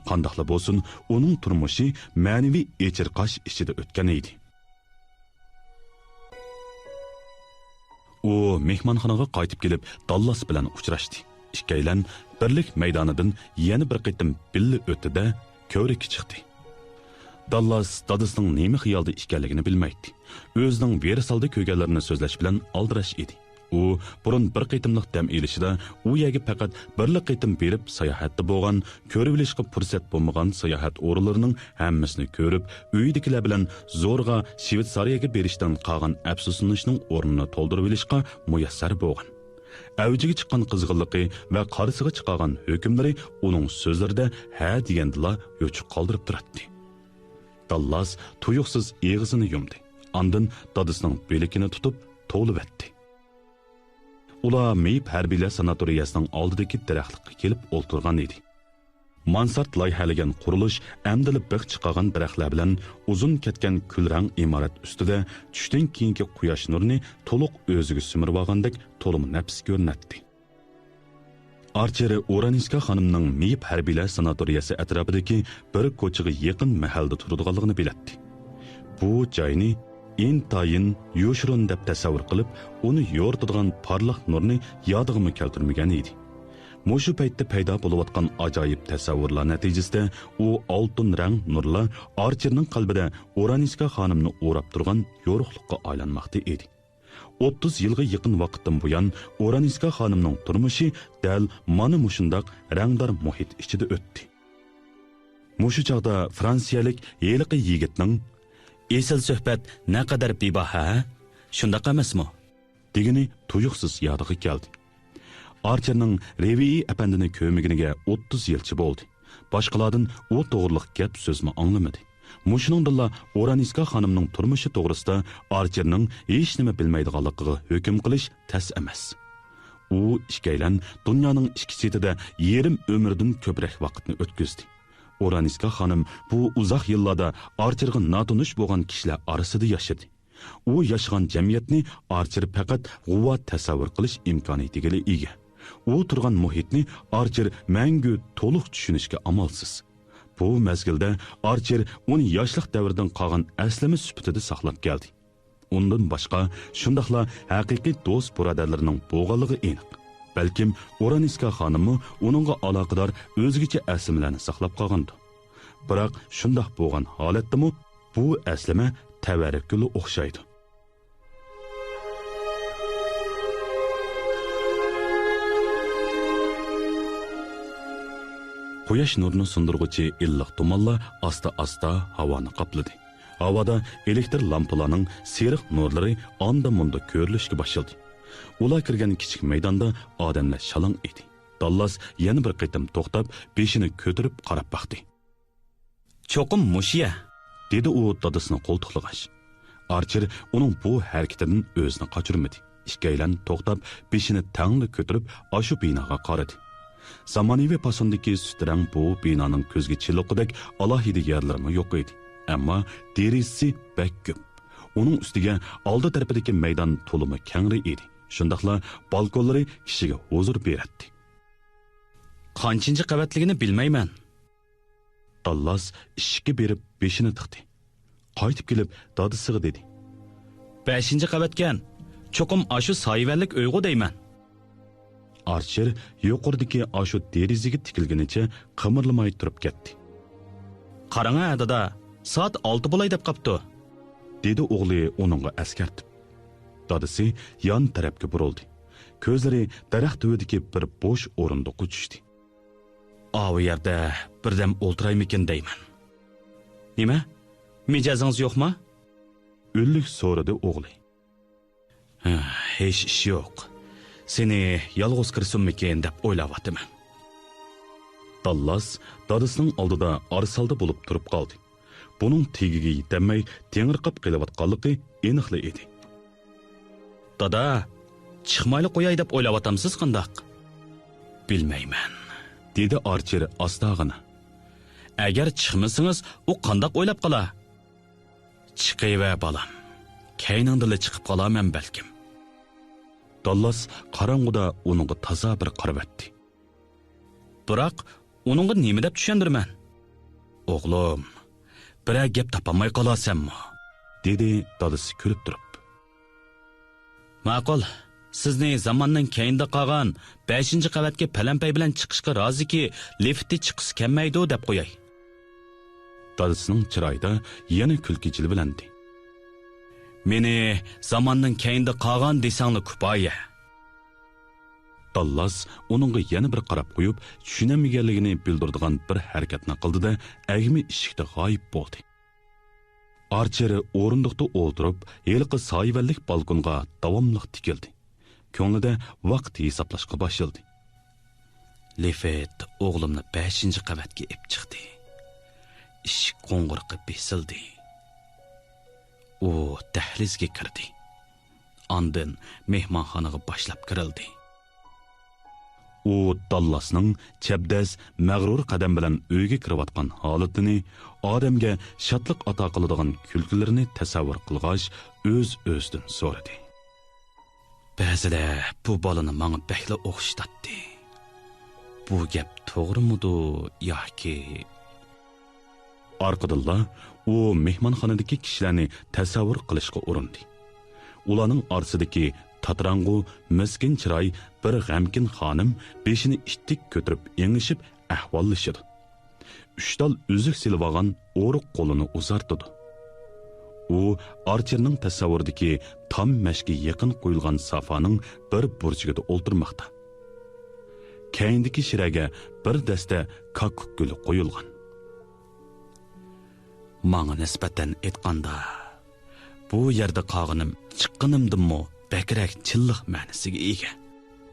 قانداقلا بولسۇن، ئۇنىڭ تۇرمۇشى مەنىۋى ئېچىرقاش ئىچىدە ئۆتكەن ئىدى. ئۇ مېھمانخانىغا قايتىپ كېلىپ، داللاس بىلەن ئۇچراشتى. ئىككىيلەن بىرلىك مەيدانىدىن يەنە بىر قېتىم بىللە ئۆتتى-دە، كۆۋرۈككە چىقتى. داللاس دادىسىنىڭ نېمە خىيالدا ئىكەنلىكىنى بىلمەيتتى. ئۆزىنىڭ ۋىرسالدا كۆرگەنلىرىنى سۆزلەش بىلەن ئالدىراش ئىدى. ئۇ بۇرۇن بىر قېتىملىق دەم ئېلىشىدا ئۇ يەرگە پەقەت بىرلا قېتىم بېرىپ ساياھەتتە بولغان، كۆرۈۋېلىشقا پۇرسەت بولمىغان ساياھەت ئورۇنلىرىنىڭ ھەممىسىنى كۆرۈپ، ئۆيىدىكىلەر بىلەن زورىغا شىۋېتسارىيەگە بېرىشتىن قالغان ئەپسۇسلىنىشنىڭ ئورنىنى تولدۇرۇۋېلىشقا مۇيەسسەر بولغان. ئەۋجىگە چىققان قىزغىنلىقى ۋە قارىسىغا چىقارغان ھۆكۈملىرى ئۇنىڭ سۆزلىرىدە ھە دېگەندىلا يوچۇق قالدۇرۇپ تۇراتتى. داللاس تۇيۇقسىز ئېغىزىنى يۇمدى. ئاندىن دادىسىنىڭ بىلىكىنى تۇتۇپ توۋلىۋەتتى. ئۇلار مېيىپ ھەربىيلەر ساناتورىيەسىنىڭ ئالدىدىكى دەرەخلىككە كېلىپ ئولتۇرغان ئىدى. مانسارت لايىھەلىگەن قۇرۇلۇش ئەمدىلا بىخ چىقارغان دەرەخلەر بىلەن ئۇزۇن كەتكەن كۈلرەڭ ئىمارەت ئۈستىدە چۈشتىن كېيىنكى قۇياش نۇرىنى تولۇق ئۆزىگە سۈمۈرۈۋالغاندەك تولىمۇ نەپىس كۆرۈنەتتى. ئارچېر ئورانىسكا خانىمنىڭ مېيىپ ھەربىيلەر ساناتورىيەسى ئەتراپىدىكى بىر كوچىغا يېقىن مەھەلدە تۇرىدىغانلىقىنى بىلەتتى. بۇ جاينى ئىنتايىن يوشۇرۇن دەپ تەسەۋۋۇر قىلىپ، ئۇنى يورۇتىدىغان پارلاق نۇرنى يادىغىمۇ كەلتۈرمىگەن ئىدى. مۇشۇ پەيتتە پەيدا بولۇۋاتقان ئاجايىپ تەسەۋۋۇرلار نەتىجىسىدە ئۇ ئالتۇن رەڭ نۇرلار ئارچېرنىڭ قەلبىدە ئورانىسكا خانىمنى ئوراپ تۇرغان يورۇقلۇققا ئايلانماقتا ئىدى. ئوتتۇز يىلغا يېقىن ۋاقىتتىن بۇيان ئورانىسكا خانىمنىڭ تۇرمۇشى دەل مانا مۇشۇنداق رەڭدار مۇھىت ئىچىدە ئۆتتى. مۇشۇ چاغدا فرانسىيەلىك ھېلىقى يىگىتنىڭ «ئېسىل سۆھبەت نەقەدەر بىباھا، ھە؟ شۇنداق ئەمەسمۇ؟» دېگىنى تۇيۇقسىز يادىغا كەلدى. ئارچېرنىڭ رېۋىئى ئەپەندىنى كۆرمىگىنىگە ئوتتۇز يىلچە بولدى. باشقىلاردىن ئۇ توغرىلىق گەپ سۆزمۇ ئاڭلىمىدى. مۇشۇنىڭدىنلا ئورانىسكا خانىمنىڭ تۇرمۇشى توغرىسىدا ئارچېرنىڭ ھېچنېمە بىلمەيدىغانلىقىغا ھۆكۈم قىلىش تەس ئەمەس. ئۇ ئىككىيلەن دۇنيانىڭ ئىككى چېتىدە يېرىم ئۆمرىدىن كۆپرەك ۋاقىتنى ئۆتكۈزدى. ئورانىسكا خانىم بۇ ئۇزاق يىللاردا ئارچېرغا ناتونۇش بولغان كىشىلەر ئارىسىدا ياشىدى. ئۇ ياشىغان جەمئىيەتنى ئارچېر پەقەت غۇۋا تەسەۋۋۇر قىلىش ئىمكانىيىتىگىلا ئىگە. ئۇ تۇرغان مۇھىتنى ئارچېر مەڭگۈ تولۇق چۈشىنىشكە ئامالسىز. بۇ مەزگىلدە ئارچېر ئۇنى ياشلىق دەۋرىدىن قالغان ئەسلىمە سۈپىتىدە ساقلاپ كەلدى. ئۇندىن باشقا، شۇنداقلا ھەقىقىي دوست بۇرادەرلىرىنىڭ بولغانلىقى ئېنىق. بەلكىم ئورانىسكا خانىممۇ ئۇنىڭغا ئالاقىدار ئۆزگىچە ئەسلىمىلەرنى ساقلاپ قالغاندۇ. بىراق شۇنداق بولغان ھالەتتىمۇ بۇ ئەسلىمە تەۋەررۈككىلا ئوخشايدۇ. قۇياش نۇرىنى سۇندۇرغۇچى ئىللىق تۇمانلار ئاستا-ئاستا ھاۋانى قاپلىدى. ھاۋادا ئېلېكتر لامپىلارنىڭ سېرىق نۇرلىرى ئاندا-مۇندا كۆرۈلۈشكە باشلىدى. ئۇلار كىرگەن كىچىك مەيداندا ئادەملەر شالاڭ ئىدى. داللاس يەنە بىر قېتىم توختاپ، بېشىنى كۆتۈرۈپ قاراپ باقتى. چوقۇم مۇشۇ يە، دېدى ئۇ دادىسىنى قولتۇقلىغاچ. ئارچېر ئۇنىڭ بۇ ھەرىكىتىدىن ئۆزىنى قاچۇرمىدى. ئىككىيلەن توختاپ، بېشىنى تەڭلا كۆتۈرۈپ، ئاشۇ بىناغا قارىدى. زامانىۋى پاسوندىكى سۈت رەڭ بۇ بىنانىڭ كۆزگە چېلىققۇدەك ئالاھىدە يەرلىرىمۇ يوق ئىدى. ئەمما دېرىزىسى بەك كۆپ. ئۇنىڭ ئۈستىگە ئالدى تەرىپىدىكى مەيدان تولىمۇ كەڭرى ئىدى. شۇنداقلا بالكونلىرى كىشىگە ھۇزۇر بېرەتتى. قانچىنچى قەۋەتلىكىنى بىلمەيمەن. داللاس ئىشىككە بېرىپ بېشىنى تىقتى. قايتىپ كېلىپ دادىسىغا دېدى. بەشىنچى قەۋەتكەن. چوقۇم ئاشۇ سايىۋەنلىك ئۆيغۇ دەيمەن. ئارچېر يۇقىرىدىكى ئاشۇ دېرىزىگە تىكىلگىنىچە قىمىرلىماي تۇرۇپ كەتتى. قاراڭا، دادا، سائەت ئالتە بولاي دەپ قاپتۇ، دېدى ئوغلى ئۇنىڭغا ئەسكەرتىپ. دادىسى يان تەرەپكە بۇرۇلدى. كۆزلىرى دەرەخ تۈۋىدىكى بىر بوش ئورۇندۇققا چۈشتى. ئاۋۇ يەردە بىردەم ئولتۇرايمىكىن دەيمەن. نېمە؟ مىجەزىڭىز يوقما؟ ئۈنلۈك سورىدى ئوغلى. ھېچ ئىش يوق. سېنى يالغۇز كىرسۇنمىكىن دەپ ئويلاۋاتىمەن. داللاس دادىسىنىڭ ئالدىدا ئارىسالدى بولۇپ تۇرۇپ قالدى. بۇنىڭ تېگىگە يېتەلمەي تېڭىرقاپ قېلىۋاتقانلىقى ئېنىقلا ئىدى. دادا، چىقمايلا قوياي دەپ ئويلاۋاتامسىز قانداق؟ بىلمەيمەن، دېدى ئارچېر ئاستاغىنا. ئەگەر چىقمىسىڭىز، ئۇ قانداق ئويلاپ قالار؟ چىقىۋەر، بالام. كەينىڭدىلا چىقىپ قالارمەن بەلكىم. داللاس قاراڭغۇدا ئۇنىڭغا تازا بىر قارىۋەتتى. بىراق، ئۇنىڭغا نېمە دەپ چۈشەندۈرىمەن؟ ئوغلۇم، بىرەر گەپ تاپالماي قالارسەنمۇ؟ دېدى دادىسى كۈلۈپ تۇرۇپ. ماقۇل، سىزنى زاماننىڭ كەينىدە قالغان بەشىنچى قەۋەتكە پەلەمپەي بىلەن چىقىشقا رازىكى، لىفتى چىققۇسى كەلمەيدۇ دەپ قوياي. دادىسىنىڭ چىرايىدا يەنە كۈلكە جىلۋىلەندى. مېنى زاماننىڭ كەينىدە قالغان دېسەڭلا كۇپايە. داللاس ئۇنىڭغا يەنە بىر قاراپ قويۇپ، چۈشىنەلمىگەنلىكىنى بىلدۈرىدىغان بىر ھەرىكەتنى قىلدى-دە، ئەگمە ئىشىكتە غايىب بولدى. ئارچېر ئورۇندۇقتا ئولتۇرۇپ، ھېلىقى سايىۋەنلىك بالكونغا داۋاملىق تىكىلدى. كۆڭلىدە ۋاقىت ھېسابلاشقا باشلىدى. لىفت ئوغلۇمنى بەشىنچى قەۋەتكە ئېپ چىقتى. ئىشىك قوڭغۇرىقى بېسىلدى. ئۇ دەھلىزگە كىردى. ئاندىن مېھمانخانىغا باشلاپ كىرىلدى. ئۇ داللاسنىڭ چەبدەس، مەغرۇر قەدەم بىلەن ئۆيگە كىرىۋاتقان ھالىتىنى، ئادەمگە شادلىق ئاتا قىلىدىغان كۈلكىلىرىنى تەسەۋۋۇر قىلغاچ، ئۆز-ئۆزىدىن سورىدى. بەزىدە بۇ بالىنى ماڭا بەكلا ئوخشىتاتتى. بۇ گەپ توغرىمىدۇ ياكى؟ ئارقىدىنلا ئۇ مېھمانخانىدىكى كىشىلەرنى تەسەۋۋۇر قىلىشقا ئۇرۇندى. ئۇلارنىڭ ئارىسىدىكى تاتىراڭغۇ، مىسكىن چىراي بىر غەمكىن خانىم بېشىنى ئىتتىك كۆتۈرۈپ ئېڭىشىپ ئەھۋاللىشىدۇ. ئۈچ تال ئۈزۈك سېلىۋالغان ئورۇق قولىنى ئۇزارتىدۇ. ئۇ ئارچېرنىڭ تەسەۋۋۇرىدىكى تام مەشكە يېقىن قويۇلغان سافانىڭ بىر بۇرجىكىدا ئولتۇرماقتا. كەينىدىكى شىرەگە بىر دەستە كاككۇك گۈلى قويۇلغان. ماڭا نىسبەتەن ئېيتقاندا، بۇ يەردە قالغىنىم چىققىنىمدىنمۇ بەكرەك چىنلىق مەنىسىگە ئىگە.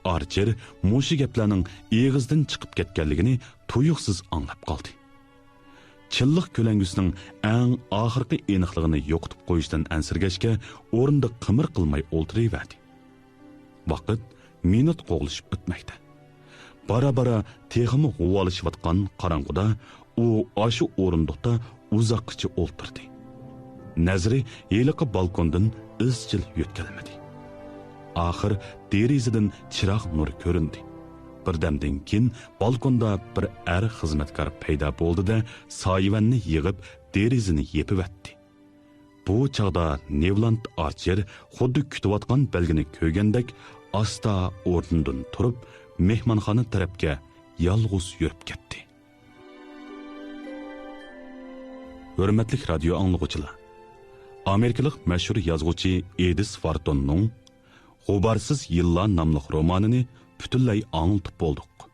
ئارچېر مۇشۇ گەپلەرنىڭ ئېغىزدىن چىقىپ كەتكەنلىكىنى تۇيۇقسىز ئاڭلاپ قالدى. چىنلىق كۆلەڭگىسىنىڭ ئەڭ ئاخىرقى ئېنىقلىقىنى يوقىتىپ قويۇشتىن ئەنسىرىگەچكە، ئورنىدا قىمىر قىلماي ئولتۇرۇۋەردى. ۋاقىت مىنۇت قوغلىشىپ ئۆتمەكتە. بارا-بارا تېخىمۇ غۇۋالىشىۋاتقان قاراڭغۇدا ئۇ ئاشۇ ئورۇندۇقتا ئۇزاققىچە ئولتۇردى. نەزىرى ھېلىقى بالكوندىن ئىزچىل يۆتكەلمىدى. ئاخىر دېرىزىدىن چىراغ نۇرى كۆرۈندى. بىردەمدىن كېيىن بالكوندا بىر ئەر خىزمەتكار پەيدا بولدى-دە، سايىۋەننى يىغىپ، دېرىزىنى يېپىۋەتتى. بۇ چاغدا نېۋلاند ئارچېر خۇددى كۈتۈۋاتقان بەلگىنى كۆرگەندەك ئاستا ئورنىدىن تۇرۇپ، مېھمانخانا تەرەپكە يالغۇز يۈرۈپ كەتتى. ھۆرمەتلىك رادىيو ئاڭلىغۇچىلار، ئامېرىكىلىق مەشھۇر يازغۇچى ئېدىس ۋارتوننىڭ غۇبارسىز يىللار ناملىق رومانىنى پۈتۈنلەي ئاڭلىتىپ بولدۇق.